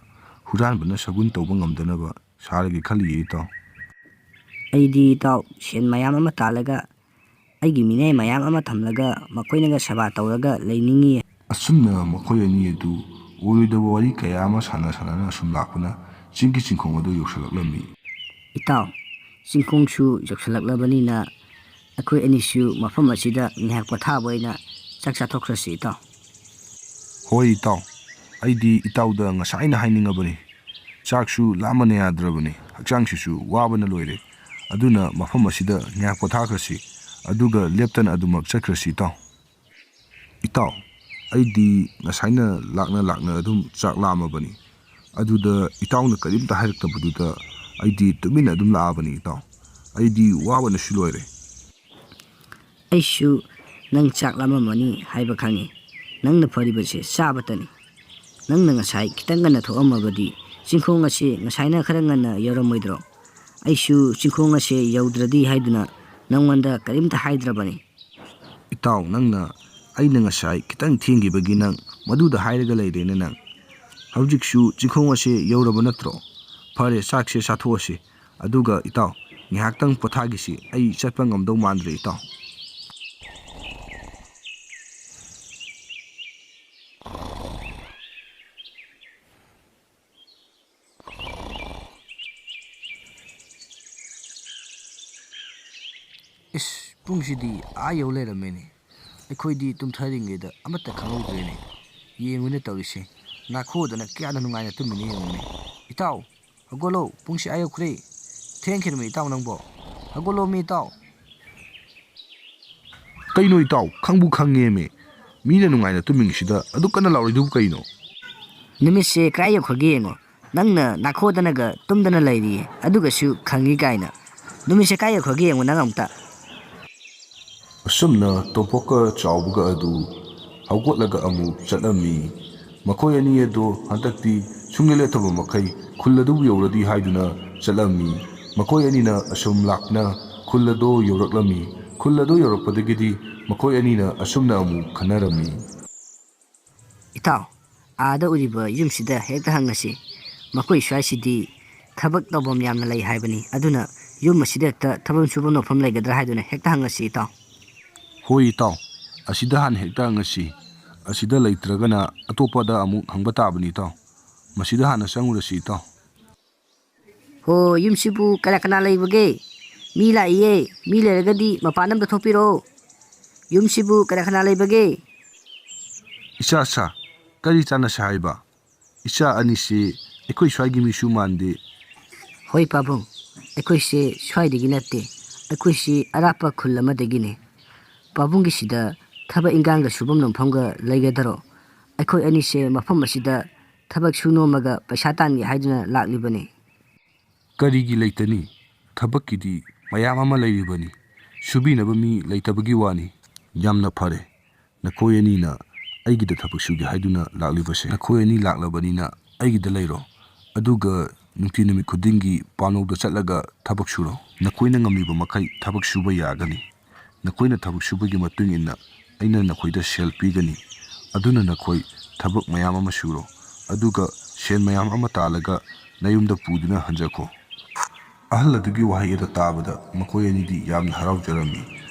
ꯍꯨꯔꯥꯟꯕꯅ ꯁꯒꯨꯟ ꯇꯧꯕ ꯉꯝꯗꯅꯕ ꯁꯥꯔꯒꯦ ꯈꯜꯂꯤꯌꯦ ꯏꯇꯥꯎ꯫ ꯑꯩꯗꯤ ꯏꯇꯥꯎ, ꯁꯦꯟ ꯃꯌꯥꯝ ꯑꯃ ꯇꯥꯜꯂꯒ ꯑꯩꯒꯤ ꯃꯤꯅꯥꯏ ꯃꯌꯥꯝ ꯑꯃ ꯊꯝꯂꯒ ꯃꯈꯣꯏꯅꯒ ꯁꯦꯕꯥ ꯇꯧꯔꯒ ꯂꯩꯅꯤꯡꯉꯤ꯫ ꯑꯁꯨꯝꯅ ꯃꯈꯣꯏ ꯑꯅꯤ ꯑꯗꯨ ꯑꯣꯏꯔꯣꯏꯗꯕ ꯋꯥꯔꯤ ꯀꯌꯥ ꯑꯃ ꯁꯥꯟꯅ ꯁꯥꯟꯅꯅ ꯑꯁꯨꯝ ꯂꯥꯛꯄꯅ ꯆꯤꯡꯒꯤ ꯆꯤꯡꯈꯣꯡ ꯑꯗꯨ ꯌꯧꯁꯤꯜꯂꯛꯂꯝꯃꯤ꯫ ꯏꯇꯥꯎ, ꯆꯤꯡꯈꯣꯡꯁꯨ ꯌꯧꯁꯤꯜꯂꯛꯂꯕꯅꯤꯅ ꯑꯩꯈꯣꯏ ꯑꯅꯤꯁꯨ ꯃꯐꯝ ꯑꯁꯤꯗ ꯉꯥꯏꯍꯥꯛ ꯄꯣꯊꯥꯕ ꯑꯣꯏꯅ ꯆꯥꯛ ꯆꯥꯊꯣꯛꯈ꯭ꯔꯁꯤ ꯏꯇꯥꯎ꯫ ꯍꯣꯏ ꯏꯇꯥꯎ, ꯑꯩꯗꯤ ꯏꯇꯥꯎꯗ ꯉꯁꯥꯏꯅ ꯍꯥꯏꯅꯤꯡꯉꯕꯅꯤ꯫ ꯆꯥꯛꯁꯨ ꯂꯥꯝꯕꯅ ꯌꯥꯗ꯭ꯔꯕꯅꯤ, ꯍꯛꯆꯥꯡꯁꯤꯁꯨ ꯋꯥꯕꯅ ꯂꯣꯏꯔꯦ꯫ ꯑꯗꯨꯅ ꯃꯐꯝ ꯑꯁꯤꯗ ꯉꯥꯏꯍꯥꯛ ꯄꯣꯊꯥꯈ꯭ꯔꯁꯤ, ꯑꯗꯨꯒ ꯂꯦꯞꯇꯅ ꯑꯗꯨꯃꯛ ꯆꯠꯈ꯭ꯔꯁꯤ ꯏꯇꯥꯎ꯫ ꯏꯇꯥꯎ, ꯑꯩꯗꯤ ꯉꯁꯥꯏꯅ ꯂꯥꯛꯅ ꯂꯥꯛꯅ ꯑꯗꯨꯝ ꯆꯥꯛ ꯂꯥꯝꯃꯕꯅꯤ꯫ ꯑꯗꯨꯗ ꯏꯇꯥꯎꯅ ꯀꯔꯤꯝꯇ ꯍꯥꯏꯔꯛꯇꯕꯗꯨꯗ ꯑꯩꯗꯤ ꯇꯨꯃꯤꯟꯅ ꯑꯗꯨꯝ ꯂꯥꯛꯑꯕꯅꯤ ꯏꯇꯥꯎ꯫ ꯑꯩꯗꯤ ꯋꯥꯕꯅꯁꯨ ꯂꯣꯏꯔꯦ꯫ ꯑꯩꯁꯨ ꯅꯪ ꯆꯥꯛ ꯂꯥꯝꯃꯝꯃꯅꯤ ꯍꯥꯏꯕ ꯈꯪꯉꯤ꯫ ꯅꯪꯅ ꯐꯔꯤꯕꯁꯦ ꯆꯥꯕꯇꯅꯤ꯫ ꯅꯪꯅ ꯉꯁꯥꯏ ꯈꯤꯇꯪ ꯉꯟꯅ ꯊꯣꯛꯑꯝꯃꯕꯗꯤ ꯆꯤꯡꯈꯣꯡ ꯑꯁꯤ ꯉꯁꯥꯏꯅ ꯈꯔ ꯉꯟꯅ ꯌꯧꯔꯝꯃꯣꯏꯗ꯭ꯔꯣ? ꯑꯩꯁꯨ ꯆꯤꯡꯈꯣꯡ ꯑꯁꯦ ꯌꯧꯗ꯭ꯔꯗꯤ ꯍꯥꯏꯗꯨꯅ ꯅꯪꯉꯣꯟꯗ ꯀꯔꯤꯝꯇ ꯍꯥꯏꯗ꯭ꯔꯕꯅꯤ꯫ ꯏꯇꯥꯎ, ꯅꯪꯅ, ꯑꯩꯅ ꯉꯁꯥꯏ ꯈꯤꯇꯪ ꯊꯦꯡꯈꯤꯕꯒꯤ ꯅꯪ ꯃꯗꯨꯗ ꯍꯥꯏꯔꯒ ꯂꯩꯔꯦꯅꯦ ꯅꯪ꯫ ꯍꯧꯖꯤꯛꯁꯨ ꯆꯤꯡꯈꯣꯡ ꯑꯁꯦ ꯌꯧꯔꯕ ꯅꯠꯇ꯭ꯔꯣ? ꯐꯔꯦ, ꯆꯥꯛꯁꯦ ꯆꯥꯊꯣꯛꯑꯁꯤ, ꯑꯗꯨꯒ ꯏꯇꯥꯎ, ꯉꯥꯏꯍꯥꯛꯇꯪ ꯄꯣꯊꯥꯈꯤꯁꯤ꯫ ꯑꯩ ꯆꯠꯄ ꯉꯝꯗꯧ ꯃꯥꯟꯗ꯭ꯔꯦ ꯏꯇꯥꯎ꯫ ꯏꯁ, ꯄꯨꯡꯁꯤꯗꯤ ꯑꯥ ꯌꯧ ꯂꯩꯔꯝꯃꯦꯅꯦ꯫ ꯑꯩꯈꯣꯏꯗꯤ ꯇꯨꯝꯊꯔꯤꯉꯩꯗ ꯑꯃꯠꯇ ꯈꯪꯍꯧꯗ꯭ꯔꯦꯅꯦ꯫ ꯌꯦꯡꯉꯨꯅꯦ ꯇꯧꯔꯤꯁꯦ, ꯅꯥꯈꯣꯗꯅ ꯀꯌꯥꯗ ꯅꯨꯡꯉꯥꯏꯅ ꯇꯨꯝꯃꯤꯅꯦ ꯌꯦꯡꯉꯨꯅꯦ꯫ ꯏꯇꯥꯎ, ꯍꯧꯒꯠꯂꯣ, ꯄꯨꯡꯁꯤ ꯑꯥ ꯌꯧꯈ꯭ꯔꯦ꯫ ꯊꯦꯡꯈ꯭ꯔꯦꯃꯤ ꯏꯇꯥꯎ ꯅꯪꯕꯣ꯫ ꯍꯧꯒꯠꯂꯣꯃꯤ ꯏꯇꯥꯎ꯫ ꯀꯩꯅꯣ ꯏꯇꯥꯎ, ꯈꯪꯕꯨ ꯈꯪꯉꯦꯃꯤ꯫ ꯃꯤꯅ ꯅꯨꯡꯉꯥꯏꯅ ꯇꯨꯝꯃꯤꯉꯩꯁꯤꯗ ꯑꯗꯨꯛ ꯀꯟꯅ ꯂꯥꯎꯔꯤꯗꯨꯕꯨ ꯀꯩꯅꯣ? ꯅꯨꯃꯤꯠꯁꯦ ꯀꯗꯥꯏ ꯌꯧꯈ꯭ꯔꯒꯦ ꯌꯦꯡꯉꯣ꯫ ꯅꯪꯅ ꯅꯥꯈꯣꯗꯅꯒ ꯇꯨꯝꯗꯅ ꯂꯩꯔꯤꯌꯦ, ꯑꯗꯨꯒꯁꯨ ꯈꯪꯉꯤ ꯀꯥꯏꯅ꯫ ꯅꯨꯃꯤꯠꯁꯦ ꯀꯥꯏ ꯌꯧꯈ꯭ꯔꯒꯦ ꯌꯦꯡꯉꯣ ꯅꯪ ꯑꯃꯨꯛꯇ꯫ ꯑꯁꯨꯝꯅ ꯇꯣꯝꯄꯣꯛꯀ ꯆꯥꯎꯕꯒ ꯑꯗꯨ ꯍꯧꯒꯠꯂꯒ ꯑꯃꯨꯛ ꯆꯠꯂꯝꯃꯤ꯫ ꯃꯈꯣꯏ ꯑꯅꯤ ꯑꯗꯨ ꯍꯟꯗꯛꯇꯤ ꯁꯨꯡꯂꯦꯞ ꯂꯦꯞꯇꯕ ꯃꯈꯩ ꯈꯨꯜ ꯑꯗꯨꯕꯨ ꯌꯧꯔꯗꯤ ꯍꯥꯏꯗꯨꯅ ꯆꯠꯂꯝꯃꯤ꯫ ꯃꯈꯣꯏ ꯑꯅꯤꯅ ꯑꯁꯨꯝ ꯂꯥꯛꯅ ꯈꯨꯜ ꯑꯗꯨ ꯌꯧꯔꯛꯂꯝꯃꯤ꯫ ꯈꯨꯜ ꯑꯗꯨ ꯌꯧꯔꯛꯄꯗꯒꯤꯗꯤ ꯃꯈꯣꯏ ꯑꯅꯤꯅ ꯑꯁꯨꯝꯅ ꯑꯃꯨꯛ ꯈꯟꯅꯔꯝꯃꯤ꯫ ꯏꯇꯥꯎ, ꯑꯥꯗ ꯎꯔꯤꯕ ꯌꯨꯝꯁꯤꯗ ꯍꯦꯛꯇ ꯍꯪꯉꯁꯤ꯫ ꯃꯈꯣꯏ ꯁ꯭ꯋꯥꯏꯁꯤꯗꯤ ꯊꯕꯛ ꯇꯧꯐꯝ ꯌꯥꯝꯅ ꯂꯩ ꯍꯥꯏꯕꯅꯤ꯫ ꯑꯗꯨꯅ ꯌꯨꯝ ꯑꯁꯤꯗ ꯍꯦꯛꯇ ꯊꯕꯛ ꯁꯨꯕ ꯅꯣꯝꯐꯝ ꯂꯩꯒꯗ꯭ꯔꯥ ꯍꯥꯏꯗꯨꯅ ꯍꯦꯛꯇ ꯍꯪꯉꯁꯤ ꯏꯇꯥꯎ꯫ ꯍꯣꯏ ꯏꯇꯥꯎ, ꯑꯁꯤꯗ ꯍꯥꯟꯅ ꯍꯦꯛꯇ ꯍꯪꯉꯁꯤ꯫ ꯑꯁꯤꯗ ꯂꯩꯇ꯭ꯔꯒꯅ ꯑꯇꯣꯞꯄꯗ ꯑꯃꯨꯛ ꯍꯪꯕ ꯇꯥꯕꯅꯤ ꯏꯇꯥꯎ꯫ ꯃꯁꯤꯗ ꯍꯥꯟꯅ ꯆꯪꯉꯨꯔꯁꯤ ꯏꯇꯥꯎ꯫ ꯍꯣ, ꯌꯨꯝꯁꯤꯕꯨ ꯀꯅꯥ ꯀꯅꯥ ꯂꯩꯕꯒꯦ? ꯃꯤ ꯂꯥꯛꯏꯌꯦ꯫ ꯃꯤ ꯂꯩꯔꯒꯗꯤ ꯃꯄꯥꯟ ꯑꯝꯇ ꯊꯣꯛꯄꯤꯔꯛꯑꯣ꯫ ꯌꯨꯝꯁꯤꯕꯨ ꯀꯅꯥ ꯀꯅꯥ ꯂꯩꯕꯒꯦ? ꯏꯆꯥ ꯁꯥ, ꯀꯔꯤ ꯆꯥꯟꯅꯁꯦ ꯍꯥꯏꯕ? ꯏꯆꯥ ꯑꯅꯤꯁꯤ ꯑꯩꯈꯣꯏ ꯁ꯭ꯋꯥꯏꯒꯤ ꯃꯤꯁꯨ ꯃꯥꯟꯗꯦ꯫ ꯍꯣꯏ ꯄꯥꯕꯨꯡ, ꯑꯩꯈꯣꯏꯁꯦ ꯁ꯭ꯋꯥꯏꯗꯒꯤ ꯅꯠꯇꯦ, ꯑꯩꯈꯣꯏꯁꯤ ꯑꯔꯥꯞꯄ ꯈꯨꯜ ꯑꯃꯗꯒꯤꯅꯦ꯫ ꯄꯥꯕꯨꯡꯒꯤꯁꯤꯗ ꯊꯕꯛ ꯏꯟꯈꯥꯡꯒ ꯁꯨꯐꯝ ꯅꯣꯝꯐꯝꯒ ꯂꯩꯒꯗꯔꯣ? ꯑꯩꯈꯣꯏ ꯑꯅꯤꯁꯦ ꯃꯐꯝ ꯑꯁꯤꯗ ꯊꯕꯛ ꯁꯨ ꯅꯣꯝꯃꯒ ꯄꯩꯁꯥ ꯇꯥꯟꯒꯦ ꯍꯥꯏꯗꯨꯅ ꯂꯥꯛꯂꯤꯕꯅꯤ꯫ ꯀꯔꯤꯒꯤ ꯂꯩꯇꯅꯤ? ꯊꯕꯛꯀꯤꯗꯤ ꯃꯌꯥꯝ ꯑꯃ ꯂꯩꯔꯤꯕꯅꯤ꯫ ꯁꯨꯕꯤꯅꯕ ꯃꯤ ꯂꯩꯇꯕꯒꯤ ꯋꯥꯅꯤ꯫ ꯌꯥꯝꯅ ꯐꯔꯦ, ꯅꯈꯣꯏ ꯑꯅꯤꯅ ꯑꯩꯒꯤꯗ ꯊꯕꯛ ꯁꯨꯒꯦ ꯍꯥꯏꯗꯨꯅ ꯂꯥꯛꯂꯤꯕꯁꯦ꯫ ꯅꯈꯣꯏ ꯑꯅꯤ ꯂꯥꯛꯂꯕꯅꯤꯅ ꯑꯩꯒꯤꯗ ꯂꯩꯔꯣ, ꯑꯗꯨꯒ ꯅꯨꯡꯇꯤ ꯅꯨꯃꯤꯠ ꯈꯨꯗꯤꯡꯒꯤ ꯄꯥꯎꯅꯧꯗ ꯆꯠꯂꯒ ꯊꯕꯛ ꯁꯨꯔꯣ꯫ ꯅꯈꯣꯏꯅ ꯉꯝꯂꯤꯕ ꯃꯈꯩ ꯊꯕꯛ ꯁꯨꯕ ꯌꯥꯒꯅꯤ꯫ ꯅꯈꯣꯏꯅ ꯊꯕꯛ ꯁꯨꯕꯒꯤ ꯃꯇꯨꯡ ꯏꯟꯅ ꯑꯩꯅ ꯅꯈꯣꯏꯗ ꯁꯦꯜ ꯄꯤꯒꯅꯤ꯫ ꯑꯗꯨꯅ ꯅꯈꯣꯏ ꯊꯕꯛ ꯃꯌꯥꯝ ꯑꯃ ꯁꯨꯔꯣ, ꯑꯗꯨꯒ ꯁꯦꯟ ꯃꯌꯥꯝ ꯑꯃ ꯇꯥꯜꯂꯒ ꯅꯌꯨꯝꯗ ꯄꯨꯗꯨꯅ ꯍꯟꯖꯈꯣ꯫" ꯑꯍꯜ ꯑꯗꯨꯒꯤ ꯋꯥꯍꯩ ꯑꯗꯨ ꯇꯥꯕꯗ ꯃꯈꯣꯏ ꯑꯅꯤꯗꯤ ꯌꯥꯝꯅ ꯍꯔꯥꯎꯖꯔꯝꯃꯤ꯫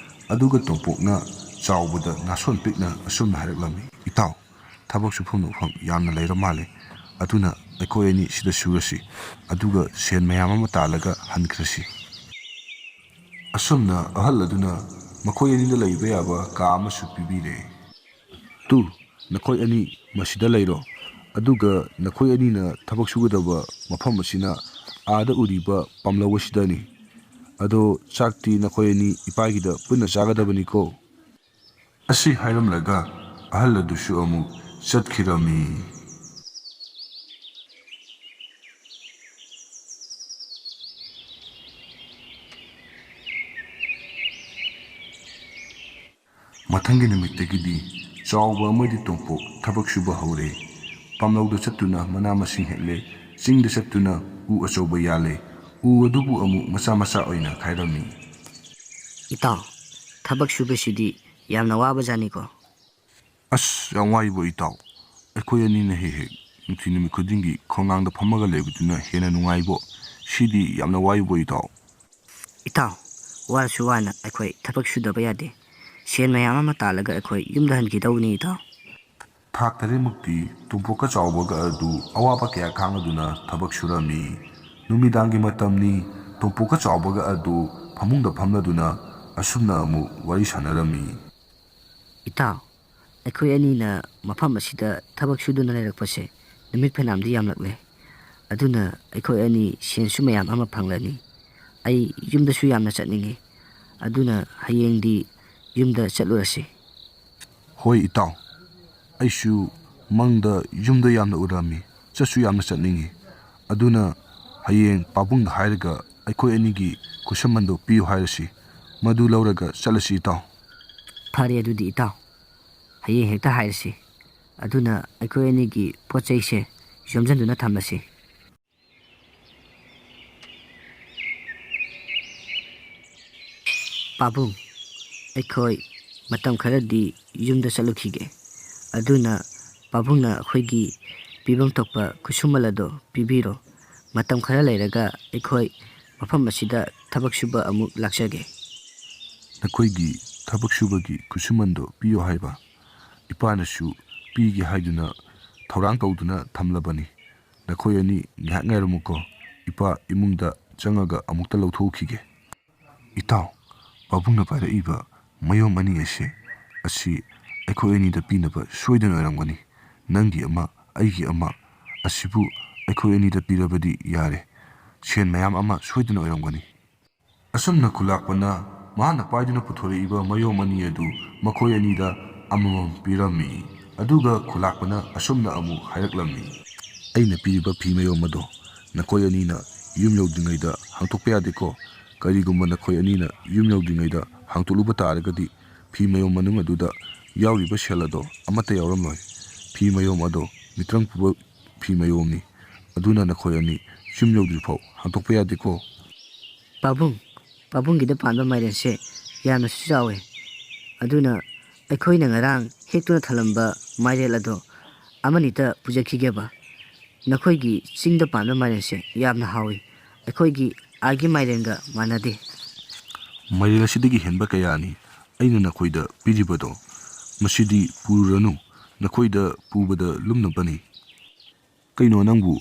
ꯑꯗꯨꯒ ꯇꯣꯝꯄꯣꯛꯅ ꯆꯥꯎꯕꯗ ꯅꯥꯁꯣꯟ ꯄꯤꯛꯅ ꯑꯁꯨꯝꯅ ꯍꯥꯏꯔꯛꯂꯝꯃꯤ, "ꯏꯇꯥꯎ, ꯊꯕꯛ ꯁꯨꯐꯝ ꯅꯣꯝꯐꯝ ꯌꯥꯝꯅ ꯂꯩꯔ ꯃꯥꯜꯂꯦ꯫ ꯑꯗꯨꯅ ꯑꯩꯈꯣꯏ ꯑꯅꯤ ꯁꯤꯗ ꯁꯨꯔꯁꯤ, ꯑꯗꯨꯒ ꯁꯦꯟ ꯃꯌꯥꯝ ꯑꯃ ꯇꯥꯜꯂꯒ ꯍꯟꯈ꯭ꯔꯁꯤ꯫" ꯑꯁꯨꯝꯅ ꯑꯍꯜ ꯑꯗꯨꯅ ꯃꯈꯣꯏ ꯑꯅꯤꯗ ꯂꯩꯕ ꯌꯥꯕ ꯀꯥ ꯑꯃꯁꯨ ꯄꯤꯕꯤꯔꯦ꯫ "ꯇꯨ, ꯅꯈꯣꯏ ꯑꯅꯤ ꯃꯁꯤꯗ ꯂꯩꯔꯣ, ꯑꯗꯨꯒ ꯅꯈꯣꯏ ꯑꯅꯤꯅ ꯊꯕꯛ ꯁꯨꯒꯗꯕ ꯃꯐꯝ ꯑꯁꯤꯅ ꯑꯥꯗ ꯎꯔꯤꯕ ꯄꯥꯝꯂꯧ ꯑꯁꯤꯗꯅꯤ꯫ ꯑꯗꯣ ꯆꯥꯛꯇꯤ ꯅꯈꯣꯏ ꯑꯅꯤ ꯏꯄꯥꯒꯤꯗ ꯄꯨꯟꯅ ꯆꯥꯒꯗꯕꯅꯤꯀꯣ꯫" ꯑꯁꯤ ꯍꯥꯏꯔꯝꯂꯒ ꯑꯍꯜ ꯑꯗꯨꯁꯨ ꯑꯃꯨꯛ ꯆꯠꯈꯤꯔꯝꯃꯤ꯫ ꯃꯊꯪꯒꯤ ꯅꯨꯃꯤꯠꯇꯒꯤꯗꯤ ꯆꯥꯎꯕ ꯑꯃꯗꯤ ꯇꯣꯝꯄꯣꯛ ꯊꯕꯛ ꯁꯨꯕ ꯍꯧꯔꯦ꯫ ꯄꯥꯝꯂꯧꯗ ꯆꯠꯇꯨꯅ ꯃꯅꯥ ꯃꯁꯤꯡ ꯍꯦꯛꯂꯦ, ꯆꯤꯡꯗ ꯆꯠꯇꯨꯅ ꯎ ꯑꯆꯧꯕ ꯌꯥꯜꯂꯦ꯫ ꯎ ꯑꯗꯨꯕꯨ ꯑꯃꯨꯛ ꯃꯆꯥ ꯃꯆꯥ ꯑꯣꯏꯅ ꯈꯥꯏꯔꯝꯃꯤ꯫ "ꯏꯇꯥꯎ, ꯊꯕꯛ ꯁꯨꯕꯁꯤꯗꯤ ꯌꯥꯝꯅ ꯋꯥꯕꯖꯥꯠꯅꯤꯀꯣ?" "ꯑꯁ, ꯌꯥꯝ ꯋꯥꯏꯕꯣ ꯏꯇꯥꯎ꯫ ꯑꯩꯈꯣꯏ ꯑꯅꯤꯅ ꯍꯦꯛ ꯍꯦꯛ ꯅꯨꯡꯊꯤꯜ ꯅꯨꯃꯤꯠ ꯈꯨꯗꯤꯡꯒꯤ ꯈꯣꯡꯅꯥꯡꯗ ꯐꯝꯃꯒ ꯂꯩꯕꯗꯨꯅ ꯍꯦꯟꯅ ꯅꯨꯡꯉꯥꯏꯕꯣ꯫ ꯁꯤꯗꯤ ꯌꯥꯝꯅ ꯋꯥꯏꯕꯣ ꯏꯇꯥꯎ꯫" "ꯏꯇꯥꯎ, ꯋꯥꯔꯁꯨ ꯋꯥꯅ ꯑꯩꯈꯣꯏ ꯊꯕꯛ ꯁꯨꯗꯕ ꯌꯥꯗꯦ꯫ ꯁꯦꯟ ꯃꯌꯥꯝ ꯑꯃ ꯇꯥꯜꯂꯒ ꯑꯩꯈꯣꯏ ꯌꯨꯝꯗ ꯍꯟꯈꯤꯗꯧꯕꯅꯤ ꯏꯇꯥꯎ꯫" ꯊꯥ ꯇꯔꯦꯠꯃꯨꯛꯇꯤ ꯇꯣꯝꯄꯣꯛꯀ ꯆꯥꯎꯕꯒ ꯑꯗꯨ ꯑꯋꯥꯕ ꯀꯌꯥ ꯈꯥꯡꯂꯗꯨꯅ ꯊꯕꯛ ꯁꯨꯔꯝꯃꯤ꯫ ꯅꯨꯃꯤꯗꯥꯡꯒꯤ ꯃꯇꯝꯅꯤ꯫ ꯇꯣꯝꯄꯣꯛꯀ ꯆꯥꯎꯕꯒ ꯑꯗꯨ ꯐꯃꯨꯡꯗ ꯐꯝꯂꯗꯨꯅ ꯑꯁꯨꯝꯅ ꯑꯃꯨꯛ ꯋꯥꯔꯤ ꯁꯥꯟꯅꯔꯝꯃꯤ꯫ "ꯏꯇꯥꯎ, ꯑꯩꯈꯣꯏ ꯑꯅꯤꯅ ꯃꯐꯝ ꯑꯁꯤꯗ ꯊꯕꯛ ꯁꯨꯗꯨꯅ ꯂꯩꯔꯛꯄꯁꯦ ꯅꯨꯃꯤꯠ ꯐꯅꯌꯥꯝꯗꯤ ꯌꯥꯝꯂꯛꯂꯦ꯫ ꯑꯗꯨꯅ ꯑꯩꯈꯣꯏ ꯑꯅꯤ ꯁꯦꯟꯁꯨ ꯃꯌꯥꯝ ꯑꯃ ꯐꯪꯂꯅꯤ꯫ ꯑꯩ ꯌꯨꯝꯗꯁꯨ ꯌꯥꯝꯅ ꯆꯠꯅꯤꯡꯉꯤ꯫ ꯑꯗꯨꯅ ꯍꯌꯦꯡꯗꯤ ꯌꯨꯝꯗ ꯆꯠꯂꯨꯔꯁꯤ꯫" "ꯍꯣꯏ ꯏꯇꯥꯎ, ꯑꯩꯁꯨ ꯃꯪꯗ ꯌꯨꯝꯗ ꯌꯥꯝꯅ ꯎꯔꯝꯃꯤ, ꯆꯠꯁꯨ ꯌꯥꯝꯅ ꯆꯠꯅꯤꯡꯉꯤ꯫ ꯑꯗꯨꯅ ꯍꯌꯦꯡ ꯄꯥꯕꯨꯡꯗ ꯍꯥꯏꯔꯒ ꯑꯩꯈꯣꯏ ꯑꯅꯤꯒꯤ ꯈꯨꯠꯁꯨꯃꯟꯗꯣ ꯄꯤꯌꯨ ꯍꯥꯏꯔꯁꯤ꯫ ꯃꯗꯨ ꯂꯧꯔꯒ ꯆꯠꯂꯁꯤ ꯏꯇꯥꯎ꯫" "ꯐꯔꯦ ꯑꯗꯨꯗꯤ ꯏꯇꯥꯎ, ꯍꯌꯦꯡ ꯍꯦꯛꯇ ꯍꯥꯏꯔꯁꯤ꯫ ꯑꯗꯨꯅ ꯑꯩꯈꯣꯏ ꯑꯅꯤꯒꯤ ꯄꯣꯠ ꯆꯩꯁꯦ ꯌꯣꯝꯁꯤꯟꯗꯨꯅ ꯊꯝꯂꯁꯤ꯫" "ꯄꯥꯕꯨꯡ, ꯑꯩꯈꯣꯏ ꯃꯇꯝ ꯈꯔꯗꯤ ꯌꯨꯝꯗ ꯆꯠꯂꯨꯈꯤꯒꯦ꯫ ꯑꯗꯨꯅ ꯄꯥꯕꯨꯡꯅ ꯑꯩꯈꯣꯏꯒꯤ ꯄꯤꯐꯝ ꯊꯣꯛꯄ ꯈꯨꯠꯁꯨꯃꯜ ꯑꯗꯣ ꯄꯤꯕꯤꯔꯣ꯫ ꯃꯇꯝ ꯈꯔ ꯂꯩꯔꯒ ꯑꯩꯈꯣꯏ ꯃꯐꯝ ꯑꯁꯤꯗ ꯊꯕꯛ ꯁꯨꯕ ꯑꯃꯨꯛ ꯂꯥꯛꯆꯒꯦ꯫ ꯅꯈꯣꯏꯒꯤ ꯊꯕꯛ ꯁꯨꯕꯒꯤ ꯈꯨꯠꯁꯨꯃꯟꯗꯣ ꯄꯤꯌꯣ ꯍꯥꯏꯕ? ꯏꯄꯥꯅꯁꯨ ꯄꯤꯒꯦ ꯍꯥꯏꯗꯨꯅ ꯊꯧꯔꯥꯡ ꯇꯧꯗꯨꯅ ꯊꯝꯂꯕꯅꯤ꯫ ꯅꯈꯣꯏ ꯑꯅꯤ ꯉꯥꯏꯍꯥꯛ ꯉꯥꯏꯔꯝꯃꯨꯀꯣ꯫ ꯏꯄꯥ ꯏꯃꯨꯡꯗ ꯆꯪꯉꯒ ꯑꯃꯨꯛꯇ ꯂꯧꯊꯣꯛꯈꯤꯒꯦ꯫ ꯏꯇꯥꯎ, ꯄꯥꯕꯨꯡꯅ ꯄꯥꯏꯔꯛꯏꯕ ꯃꯌꯣꯝ ꯑꯅꯤ ꯑꯁꯦ, ꯑꯁꯤ ꯑꯩꯈꯣꯏ ꯑꯅꯤꯗ ꯄꯤꯅꯕ ꯁꯣꯏꯗꯅ ꯑꯣꯏꯔꯝꯒꯅꯤ꯫ ꯅꯪꯒꯤ ꯑꯃ, ꯑꯩꯒꯤ ꯑꯃ꯫ ꯑꯁꯤꯕꯨ ꯑꯩꯈꯣꯏ ꯑꯅꯤꯗ ꯄꯤꯔꯕꯗꯤ ꯌꯥꯔꯦ꯫ ꯁꯦꯟ ꯃꯌꯥꯝ ꯑꯃ ꯁꯣꯏꯗꯅ ꯑꯣꯏꯔꯝꯒꯅꯤ꯫ ꯑꯁꯨꯝꯅ ꯈꯨꯂꯥꯛꯄꯅ ꯃꯍꯥꯛꯅ ꯄꯥꯏꯗꯨꯅ ꯄꯨꯊꯣꯔꯛꯏꯕ ꯃꯌꯣꯝ ꯑꯅꯤ ꯑꯗꯨ ꯃꯈꯣꯏ ꯑꯅꯤꯗ ꯑꯃꯃꯝ ꯄꯤꯔꯝꯃꯤ꯫ ꯑꯗꯨꯒ ꯈꯨꯂꯥꯛꯄꯅ ꯑꯁꯨꯝꯅ ꯑꯃꯨꯛ ꯍꯥꯏꯔꯛꯂꯝꯃꯤ, "ꯑꯩꯅ ꯄꯤꯔꯤꯕ ꯐꯤ ꯃꯌꯣꯝ ꯑꯗꯣ ꯅꯈꯣꯏ ꯑꯅꯤꯅ ꯌꯨꯝ ꯌꯧꯗ꯭ꯔꯤꯉꯩꯗ ꯍꯥꯡꯇꯣꯛꯄ ꯌꯥꯗꯦꯀꯣ꯫ ꯀꯔꯤꯒꯨꯝꯕ ꯅꯈꯣꯏ ꯑꯅꯤꯅ ꯌꯨꯝ ꯌꯧꯗ꯭ꯔꯤꯉꯩꯗ ꯍꯥꯡꯇꯣꯛꯂꯨꯕ ꯇꯥꯔꯒꯗꯤ ꯐꯤ ꯃꯌꯣꯝ ꯃꯅꯨꯡ ꯑꯗꯨꯗ ꯌꯥꯎꯔꯤꯕ ꯁꯦꯜ ꯑꯗꯣ ꯑꯃꯠꯇ ꯌꯥꯎꯔꯝꯂꯣꯏ꯫ ꯐꯤ ꯃꯌꯣꯝ ꯑꯗꯣ ꯃꯤꯇ꯭ꯔꯪ ꯄꯨꯕ ꯐꯤ ꯃꯌꯣꯝꯅꯤ꯫ ꯑꯗꯨꯅ ꯅꯈꯣꯏ ꯑꯅꯤ ꯌꯨꯝ ꯌꯧꯗ꯭ꯔꯤꯐꯥꯎ ꯍꯥꯡꯇꯣꯛꯄ ꯌꯥꯗꯦꯀꯣ꯫" ꯄꯥꯕꯨꯡ, ꯄꯥꯕꯨꯡꯒꯤꯗ ꯄꯥꯟꯕ ꯃꯥꯏꯔꯦꯟꯁꯦ ꯌꯥꯝꯅꯁꯨ ꯆꯥꯎꯋꯦ꯫ ꯑꯗꯨꯅ ꯑꯩꯈꯣꯏꯅ ꯉꯔꯥꯡ ꯍꯦꯛꯇꯨꯅ ꯊꯜꯂꯝꯕ ꯃꯥꯏꯔꯦꯜ ꯑꯗꯣ ꯑꯃꯅꯤꯇ ꯄꯨꯖꯈꯤꯒꯦꯕ꯫ ꯅꯈꯣꯏꯒꯤ ꯆꯤꯡꯗ ꯄꯥꯟꯕ ꯃꯥꯏꯔꯦꯟꯁꯦ ꯌꯥꯝꯅ ꯍꯥꯎꯏ꯫ ꯑꯩꯈꯣꯏꯒꯤ ꯑꯥꯒꯤ ꯃꯥꯏꯔꯦꯟꯒ ꯃꯥꯟꯅꯗꯦ꯫ ꯃꯥꯏꯔꯦꯟ ꯑꯁꯤꯗꯒꯤ ꯍꯦꯟꯕ ꯀꯌꯥꯅꯤ ꯑꯩꯅ ꯅꯈꯣꯏꯗ ꯄꯤꯔꯤꯕꯗꯣ꯫ ꯃꯁꯤꯗꯤ ꯄꯨꯔꯨꯔꯅꯨ, ꯅꯈꯣꯏꯗ ꯄꯨꯕꯗ ꯂꯨꯝꯅꯕꯅꯤ꯫ ꯀꯩꯅꯣ ꯅꯪꯕꯨ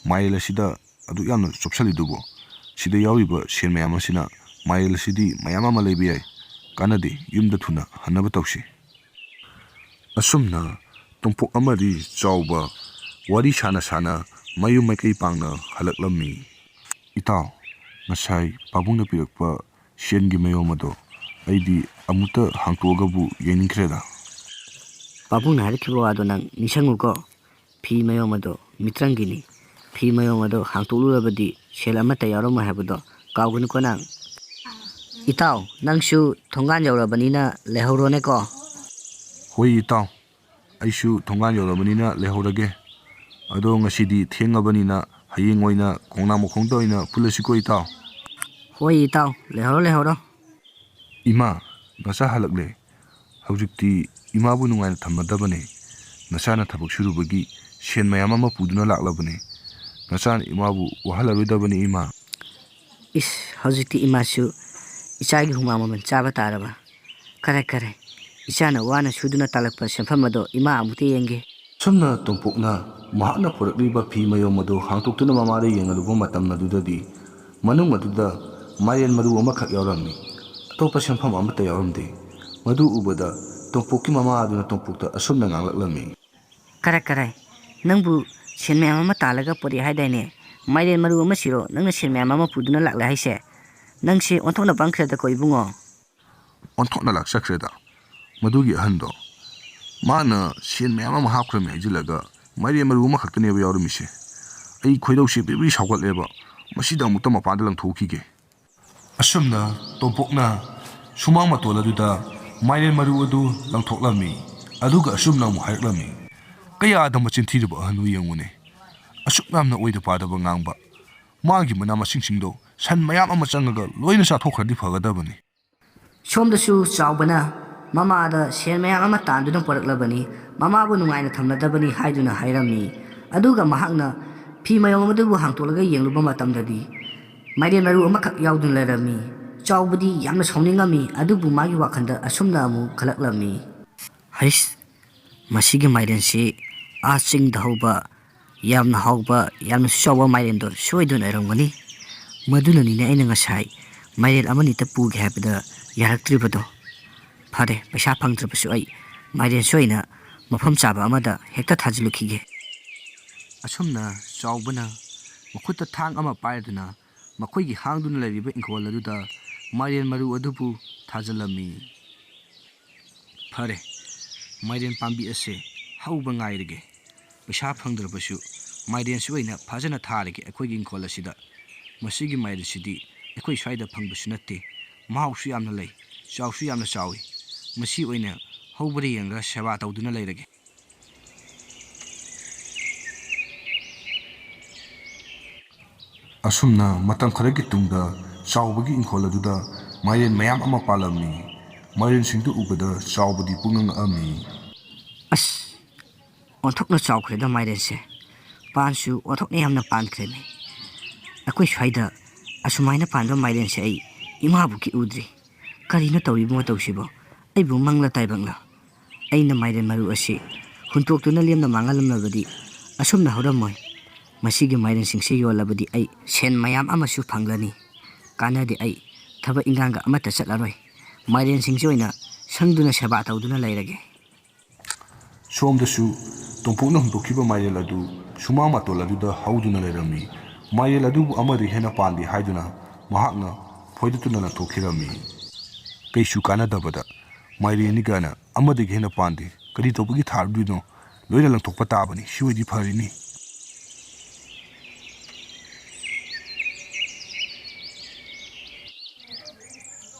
ꯃꯥꯏꯔꯦꯜ ꯑꯁꯤꯗ ꯑꯗꯨꯛ ꯌꯥꯝꯅ ꯆꯣꯞꯁꯜꯂꯤꯗꯨꯕꯣ? ꯁꯤꯗ ꯌꯥꯎꯔꯤꯕ ꯁꯦꯟ ꯃꯌꯥꯝ ꯑꯁꯤꯅ ꯃꯥꯏꯔꯦꯜ ꯑꯁꯤꯗꯤ ꯃꯌꯥꯝ ꯑꯃ ꯂꯩꯕ ꯌꯥꯏ꯫ ꯀꯥꯟꯅꯗꯦ, ꯌꯨꯝꯗ ꯊꯨꯅ ꯍꯟꯅꯕ ꯇꯧꯁꯤ꯫ ꯑꯁꯨꯝꯅ ꯇꯣꯝꯄꯣꯛ ꯑꯃꯗꯤ ꯆꯥꯎꯕ ꯋꯥꯔꯤ ꯁꯥꯅ ꯁꯥꯅ ꯃꯌꯨꯝ ꯃꯥꯏꯀꯩ ꯄꯥꯡꯅ ꯍꯜꯂꯛꯂꯝꯃꯤ꯫ ꯏꯇꯥꯎ, ꯉꯁꯥꯏ ꯄꯥꯕꯨꯡꯅ ꯄꯤꯔꯛꯄ ꯁꯦꯟꯒꯤ ꯃꯌꯣꯝ ꯑꯗꯣ ꯑꯩꯗꯤ ꯑꯃꯨꯛꯇ ꯍꯥꯡꯇꯣꯛꯑꯒꯕꯨ ꯌꯦꯡꯅꯤꯡꯈ꯭ꯔꯦꯗ꯫ ꯄꯥꯕꯨꯡꯅ ꯍꯥꯏꯔꯛꯈꯤꯕ ꯋꯥꯗꯣ ꯅꯪ ꯅꯤꯡꯁꯤꯡꯉꯨꯀꯣ꯫ ꯐꯤ ꯃꯌꯣꯝ ꯑꯗꯣ ꯃꯤꯇ꯭ꯔꯪꯒꯤꯅꯤ꯫ ꯐꯤ ꯃꯌꯣꯝ ꯑꯗꯣ ꯍꯥꯡꯇꯣꯛꯂꯨꯔꯕꯗꯤ ꯁꯦꯜ ꯑꯃꯠꯇ ꯌꯥꯎꯔꯝꯃꯣꯏ ꯍꯥꯏꯕꯗꯣ ꯀꯥꯎꯒꯅꯨꯀꯣ ꯅꯪ꯫ ꯏꯇꯥꯎ, ꯅꯪꯁꯨ ꯊꯣꯡꯒꯥꯟ ꯌꯧꯔꯕꯅꯤꯅ ꯂꯩꯍꯧꯔꯣꯅꯦꯀꯣ꯫ ꯍꯣꯏ ꯏꯇꯥꯎ, ꯑꯩꯁꯨ ꯊꯣꯡꯒꯥꯟ ꯌꯧꯔꯕꯅꯤꯅ ꯂꯩꯍꯧꯔꯒꯦ꯫ ꯑꯗꯣ ꯉꯁꯤꯗꯤ ꯊꯦꯡꯉꯕꯅꯤꯅ ꯍꯌꯦꯡ ꯑꯣꯏꯅ ꯈꯣꯡꯅꯥꯡ ꯃꯈꯣꯡꯗ ꯑꯣꯏꯅ ꯄꯨꯜꯂꯁꯤꯀꯣ ꯏꯇꯥꯎ꯫ ꯍꯣꯏ ꯏꯇꯥꯎ, ꯂꯩꯍꯧꯔꯣ, ꯂꯩꯍꯧꯔꯣ꯫ ꯏꯃꯥ, "ꯅꯆꯥ ꯍꯜꯂꯛꯂꯦ꯫ ꯍꯧꯖꯤꯛꯇꯤ ꯏꯃꯥꯕꯨ ꯅꯨꯡꯉꯥꯏꯅ ꯊꯝꯃꯗꯕꯅꯦ꯫ ꯅꯆꯥꯅ ꯊꯕꯛ ꯁꯨꯔꯨꯕꯒꯤ ꯁꯦꯟ ꯃꯌꯥꯝ ꯑꯃ ꯄꯨꯗꯨꯅ ꯂꯥꯛꯂꯕꯅꯦ꯫ ꯅꯆꯥꯅ ꯏꯃꯥꯕꯨ ꯋꯥꯍꯜꯂꯔꯣꯏꯗꯕꯅꯤ, ꯏꯃꯥ꯫" "ꯏꯁ, ꯍꯧꯖꯤꯛꯇꯤ ꯏꯃꯥꯁꯨ ꯏꯆꯥꯒꯤ ꯍꯨꯃꯥꯡ ꯃꯃꯜ ꯆꯥꯕ ꯇꯥꯔꯕ? ꯈꯔꯦ, ꯈꯔꯦ, ꯏꯆꯥꯅ ꯋꯥꯅ ꯁꯨꯗꯨꯅ ꯇꯥꯜꯂꯛꯄ ꯁꯦꯟꯐꯝ ꯑꯗꯣ ꯏꯃꯥ ꯑꯃꯨꯛꯇ ꯌꯦꯡꯒꯦ꯫" ꯑꯁꯨꯝꯅ ꯇꯣꯝꯄꯣꯛꯅ ꯃꯍꯥꯛꯅ ꯄꯨꯔꯛꯂꯤꯕ ꯐꯤ ꯃꯌꯣꯝ ꯑꯗꯨ ꯍꯥꯡꯇꯣꯛꯇꯨꯅ ꯃꯃꯥꯗ ꯌꯦꯡꯍꯜꯂꯨꯕ ꯃꯇꯝ ꯑꯗꯨꯗꯗꯤ, ꯃꯅꯨꯡ ꯑꯗꯨꯗ ꯃꯥꯏꯔꯦꯟ ꯃꯔꯨ ꯑꯃꯈꯛ ꯌꯥꯎꯔꯝꯃꯤ꯫ ꯑꯇꯣꯞꯄ ꯁꯦꯟꯐꯝ ꯑꯃꯠꯇ ꯌꯥꯎꯔꯝꯗꯦ꯫ ꯃꯗꯨ ꯎꯕꯗ ꯇꯣꯝꯄꯣꯛꯀꯤ ꯃꯃꯥ ꯑꯗꯨꯅ ꯇꯣꯝꯄꯣꯛꯇ ꯑꯁꯨꯝꯅ ꯉꯥꯡꯂꯛꯂꯝꯃꯤ꯫ "ꯀꯔꯥꯏ, ꯀꯔꯥꯏ, ꯅꯪꯕꯨ ꯁꯦꯟ ꯃꯌꯥꯝ ꯑꯃ ꯇꯥꯜꯂꯒ ꯄꯨꯔꯛꯑꯦ ꯍꯥꯏꯗꯥꯏꯅꯦ? ꯃꯥꯏꯔꯦꯟ ꯃꯔꯨ ꯑꯃꯁꯤꯔꯣ ꯅꯪꯅ ꯁꯦꯟ ꯃꯌꯥꯝ ꯑꯃ ꯄꯨꯗꯨꯅ ꯂꯥꯛꯂꯦ ꯍꯥꯏꯁꯦ? ꯅꯪꯁꯦ ꯑꯣꯟꯊꯣꯛꯅ ꯄꯪꯈ꯭ꯔꯦꯗꯀꯣ, ꯏꯕꯨꯡꯉꯣ!" ꯑꯣꯟꯊꯣꯛꯅ ꯂꯥꯛꯆꯈ꯭ꯔꯦꯗ ꯃꯗꯨꯒꯤ ꯑꯍꯟꯗꯣ꯫ ꯃꯥꯅ ꯁꯦꯟ ꯃꯌꯥꯝ ꯑꯃ ꯍꯥꯞꯈ꯭ꯔꯃꯦ ꯍꯥꯏꯖꯤꯜꯂꯒ, ꯃꯥꯏꯔꯦꯟ ꯃꯔꯨ ꯑꯃꯈꯛꯇꯅꯦꯕ ꯌꯥꯎꯔꯝꯃꯤꯁꯦ꯫ ꯑꯩ ꯈꯣꯏꯗꯧꯁꯦ ꯕ꯭ꯔꯤ ꯕ꯭ꯔꯤ ꯁꯥꯎꯒꯠꯂꯦꯕ꯫ ꯃꯁꯤꯗ ꯑꯃꯨꯛꯇ ꯃꯄꯥꯟꯗ ꯂꯪꯊꯣꯛꯈꯤꯒꯦ꯫ ꯑꯁꯨꯝꯅ ꯇꯣꯝꯄꯣꯛꯅ ꯁꯨꯃꯥꯡ ꯃꯇꯣꯜ ꯑꯗꯨꯗ ꯃꯥꯏꯔꯦꯟ ꯃꯔꯨ ꯑꯗꯨ ꯂꯪꯊꯣꯛꯂꯝꯃꯤ꯫ ꯑꯗꯨꯒ ꯑꯁꯨꯝꯅ ꯑꯃꯨꯛ ꯍꯥꯏꯔꯛꯂꯝꯃꯤ, "ꯀꯌꯥꯗ ꯃꯆꯤꯟ ꯊꯤꯔꯕ ꯑꯍꯟꯅꯣ ꯌꯦꯡꯉꯨꯅꯦ꯫ ꯑꯁꯨꯛ ꯌꯥꯝꯅ ꯑꯣꯏꯗ ꯄꯥꯗꯕ ꯉꯥꯡꯕ꯫ ꯃꯥꯒꯤ ꯃꯅꯥ ꯃꯁꯤꯡꯁꯤꯡꯗꯣ ꯁꯟ ꯃꯌꯥꯝ ꯑꯃ ꯆꯪꯉꯒ ꯂꯣꯏꯅ ꯆꯥꯊꯣꯛꯈ꯭ꯔꯗꯤ ꯐꯒꯗꯕꯅꯤ꯫" ꯁꯣꯝꯗꯁꯨ ꯆꯥꯎꯕꯅ ꯃꯃꯥꯗ ꯁꯦꯟ ꯃꯌꯥꯝ ꯑꯃ ꯇꯥꯟꯗꯨꯅ ꯄꯨꯔꯛꯂꯕꯅꯤ, ꯃꯃꯥꯕꯨ ꯅꯨꯡꯉꯥꯏꯅ ꯊꯝꯅꯗꯕꯅꯤ ꯍꯥꯏꯗꯨꯅ ꯍꯥꯏꯔꯝꯃꯤ꯫ ꯑꯗꯨꯒ ꯃꯍꯥꯛꯅ ꯐꯤ ꯃꯌꯣꯝ ꯑꯗꯨꯕꯨ ꯍꯥꯡꯇꯣꯛꯂꯒ ꯌꯦꯡꯂꯨꯕ ꯃꯇꯝꯗꯗꯤ, ꯃꯥꯏꯔꯦꯟ ꯃꯔꯨ ꯑꯃꯈꯛ ꯌꯥꯎꯗꯨꯅ ꯂꯩꯔꯝꯃꯤ꯫ ꯆꯥꯎꯕꯗꯤ ꯌꯥꯝꯅ ꯁꯥꯎꯅꯤꯡꯉꯝꯃꯤ, ꯑꯗꯨꯕꯨ ꯃꯥꯒꯤ ꯋꯥꯈꯜꯗ ꯑꯁꯨꯝꯅ ꯑꯃꯨꯛ ꯈꯜꯂꯛꯂꯝꯃꯤ, "ꯍꯩꯁ, ꯃꯁꯤꯒꯤ ꯃꯥꯏꯔꯦꯟꯁꯤ ꯑꯥ ꯆꯤꯡꯗ ꯍꯧꯕ ꯌꯥꯝꯅ ꯍꯥꯎꯕ, ꯌꯥꯝꯅꯁꯨ ꯆꯥꯎꯕ ꯃꯥꯏꯔꯦꯟꯗꯣ ꯁꯣꯏꯗꯅ ꯑꯣꯏꯔꯝꯒꯅꯤ꯫ ꯃꯗꯨꯅꯅꯤꯅꯦ ꯑꯩꯅ ꯉꯁꯥꯏ ꯃꯥꯏꯔꯦꯟ ꯑꯃꯅꯤꯇ ꯄꯨꯒꯦ ꯍꯥꯏꯕꯗ ꯌꯥꯔꯛꯇ꯭ꯔꯤꯕꯗꯣ꯫ ꯐꯔꯦ, ꯄꯩꯁꯥ ꯐꯪꯗ꯭ꯔꯕꯁꯨ ꯑꯩ ꯃꯥꯏꯔꯦꯟ ꯁꯣꯏꯅ ꯃꯐꯝ ꯆꯥꯕ ꯑꯃꯗ ꯍꯦꯛꯇ ꯊꯥꯖꯤꯜꯂꯨꯈꯤꯒꯦ꯫" ꯑꯁꯨꯝꯅ ꯆꯥꯎꯕꯅ ꯃꯈꯨꯠꯇ ꯊꯥꯡ ꯑꯃ ꯄꯥꯏꯗꯨꯅ ꯃꯈꯣꯏꯒꯤ ꯍꯥꯡꯗꯨꯅ ꯂꯩꯔꯤꯕ ꯏꯪꯈꯣꯜ ꯑꯗꯨꯗ ꯃꯥꯏꯔꯦꯟ ꯃꯔꯨ ꯑꯗꯨꯕꯨ ꯊꯥꯖꯤꯜꯂꯝꯃꯤ꯫ "ꯐꯔꯦ, ꯃꯥꯏꯔꯦꯟ ꯄꯥꯝꯕꯤ ꯑꯁꯦ ꯍꯧꯕ ꯉꯥꯏꯔꯒꯦ꯫ ꯄꯩꯁꯥ ꯐꯪꯗ꯭ꯔꯕꯁꯨ ꯃꯥꯏꯔꯦꯟꯁꯤ ꯑꯣꯏꯅ ꯐꯖꯅ ꯊꯥꯔꯒꯦ ꯑꯩꯈꯣꯏꯒꯤ ꯏꯪꯈꯣꯜ ꯑꯁꯤꯗ꯫ ꯃꯁꯤꯒꯤ ꯃꯥꯏꯔꯦꯟꯁꯤꯗꯤ ꯑꯩꯈꯣꯏ ꯁ꯭ꯋꯥꯏꯗ ꯐꯪꯕꯁꯨ ꯅꯠꯇꯦ꯫ ꯃꯍꯥꯎꯁꯨ ꯌꯥꯝꯅ ꯂꯩ, ꯆꯥꯎꯁꯨ ꯌꯥꯝꯅ ꯆꯥꯎꯏ꯫ ꯃꯁꯤ ꯑꯣꯏꯅ ꯍꯧꯕ꯭ꯔꯥ ꯌꯦꯡꯂꯒ ꯁꯦꯕꯥ ꯇꯧꯗꯨꯅ ꯂꯩꯔꯒꯦ꯫" ꯑꯁꯨꯝꯅ ꯃꯇꯝ ꯈꯔꯒꯤ ꯇꯨꯡꯗ ꯆꯥꯎꯕꯒꯤ ꯏꯪꯈꯣꯜ ꯑꯗꯨꯗ ꯃꯥꯏꯔꯦꯟ ꯃꯌꯥꯝ ꯑꯃ ꯄꯥꯜꯂꯝꯃꯤ꯫ ꯃꯥꯏꯔꯦꯟꯁꯤꯡꯗꯨ ꯎꯕꯗ ꯆꯥꯎꯕꯗꯤ ꯄꯨꯡꯉꯛ ꯉꯛꯑꯝꯃꯤ꯫ ꯑꯁ! ꯑꯣꯟꯊꯣꯛꯅ ꯆꯥꯎꯈ꯭ꯔꯦꯗ ꯃꯥꯏꯔꯦꯟꯁꯦ꯫ ꯄꯥꯟꯁꯨ ꯑꯣꯟꯊꯣꯛꯅ ꯌꯥꯝꯅ ꯄꯥꯟꯈ꯭ꯔꯦꯅꯦ꯫ ꯑꯩꯈꯣꯏ ꯁ꯭ꯋꯥꯏꯗ ꯑꯁꯨꯃꯥꯏꯅ ꯄꯥꯟꯕ ꯃꯥꯏꯔꯦꯟꯁꯦ ꯑꯩ ꯏꯃꯥꯕꯨꯛꯀꯤ ꯎꯗ꯭ꯔꯤ꯫ ꯀꯔꯤꯅꯣ ꯇꯧꯔꯤꯕ ꯃꯇꯧꯁꯤꯕꯣ? ꯑꯩꯕꯨ ꯃꯪꯂꯥ ꯇꯥꯏꯕꯪꯂꯥ? ꯑꯩꯅ ꯃꯥꯏꯔꯦꯟ ꯃꯔꯨ ꯑꯁꯤ ꯍꯨꯟꯇꯣꯛꯇꯨꯅ ꯂꯦꯝꯅ ꯃꯥꯡꯍꯜꯂꯝꯂꯕꯗꯤ ꯑꯁꯨꯝꯅ ꯍꯧꯔꯝꯃꯣꯏ꯫ ꯃꯁꯤꯒꯤ ꯃꯥꯏꯔꯦꯟꯁꯤꯡꯁꯤ ꯌꯣꯜꯂꯕꯗꯤ ꯑꯩ ꯁꯦꯟ ꯃꯌꯥꯝ ꯑꯃꯁꯨ ꯐꯪꯂꯅꯤ꯫ ꯀꯥꯟꯅꯗꯦ, ꯑꯩ ꯊꯕꯛ ꯏꯟꯈꯥꯡꯒ ꯑꯃꯠꯇ ꯆꯠꯂꯔꯣꯏ꯫ ꯃꯥꯏꯔꯦꯟꯁꯤꯡꯁꯤ ꯑꯣꯏꯅ ꯁꯪꯗꯨꯅ ꯁꯦꯕꯥ ꯇꯧꯗꯨꯅ ꯂꯩꯔꯒꯦ꯫ ꯁꯣꯝꯗꯁꯨ ꯇꯣꯝꯄꯣꯛꯅ ꯍꯨꯟꯗꯣꯛꯈꯤꯕ ꯃꯥꯏꯔꯦꯟ ꯑꯗꯨ ꯁꯨꯃꯥꯡ ꯃꯇꯣꯜ ꯑꯗꯨꯗ ꯍꯧꯗꯨꯅ ꯂꯩꯔꯝꯃꯤ꯫ ꯃꯥꯏꯔꯦꯟ ꯑꯗꯨꯕꯨ ꯑꯃꯗꯒꯤ ꯍꯦꯟꯅ ꯄꯥꯟꯗꯦ ꯍꯥꯏꯗꯨꯅ ꯃꯍꯥꯛꯅ ꯐꯣꯏꯗꯠꯇꯨꯅ ꯂꯪꯊꯣꯛꯈꯤꯔꯝꯃꯤ꯫ ꯀꯩꯁꯨ ꯀꯥꯟꯅꯗꯕꯗ, ꯃꯥꯏꯔꯦꯟꯅꯤ ꯀꯥꯏꯅ ꯑꯃꯗꯒꯤ ꯍꯦꯟꯅ ꯄꯥꯟꯗꯦ, ꯀꯔꯤ ꯇꯧꯕꯒꯤ ꯊꯥꯔꯨꯗꯣꯏꯅꯣ? ꯂꯣꯏꯅ ꯂꯪꯊꯣꯛꯄ ꯇꯥꯕꯅꯤ, ꯁꯤ ꯑꯣꯏꯗꯤ ꯐꯔꯤꯅꯤ꯫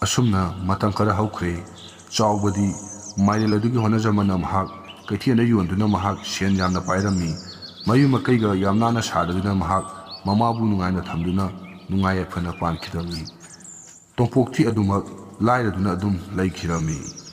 ꯑꯁꯨꯝꯅ ꯃꯇꯝ ꯈꯔ ꯍꯧꯈ꯭ꯔꯦ꯫ ꯆꯥꯎꯕꯗꯤ ꯃꯥꯏꯔꯦꯟ ꯑꯗꯨꯒꯤ ꯍꯣꯠꯅꯖꯃꯟꯅ ꯃꯍꯥꯛ ꯀꯩꯊꯦꯜꯗ ꯌꯣꯟꯗꯨꯅ ꯃꯍꯥꯛ ꯁꯦꯟ ꯌꯥꯝꯅ ꯄꯥꯏꯔꯝꯃꯤ꯫ ꯃꯌꯨꯝ ꯃꯀꯩꯒ ꯌꯥꯝ ꯅꯥꯟꯅ ꯁꯥꯗꯗꯨꯅ ꯃꯍꯥꯛ ꯃꯃꯥꯕꯨ ꯅꯨꯡꯉꯥꯏꯅ ꯊꯝꯗꯨꯅ ꯅꯨꯡꯉꯥꯏ ꯌꯥꯏꯐꯅ ꯄꯥꯟꯈꯤꯔꯝꯃꯤ꯫ ꯇꯣꯝꯄꯣꯛꯇꯤ ꯑꯗꯨꯃꯛ ꯂꯥꯏꯔꯗꯨꯅ ꯑꯗꯨꯝ ꯂꯩꯈꯤꯔꯝꯃꯤ꯫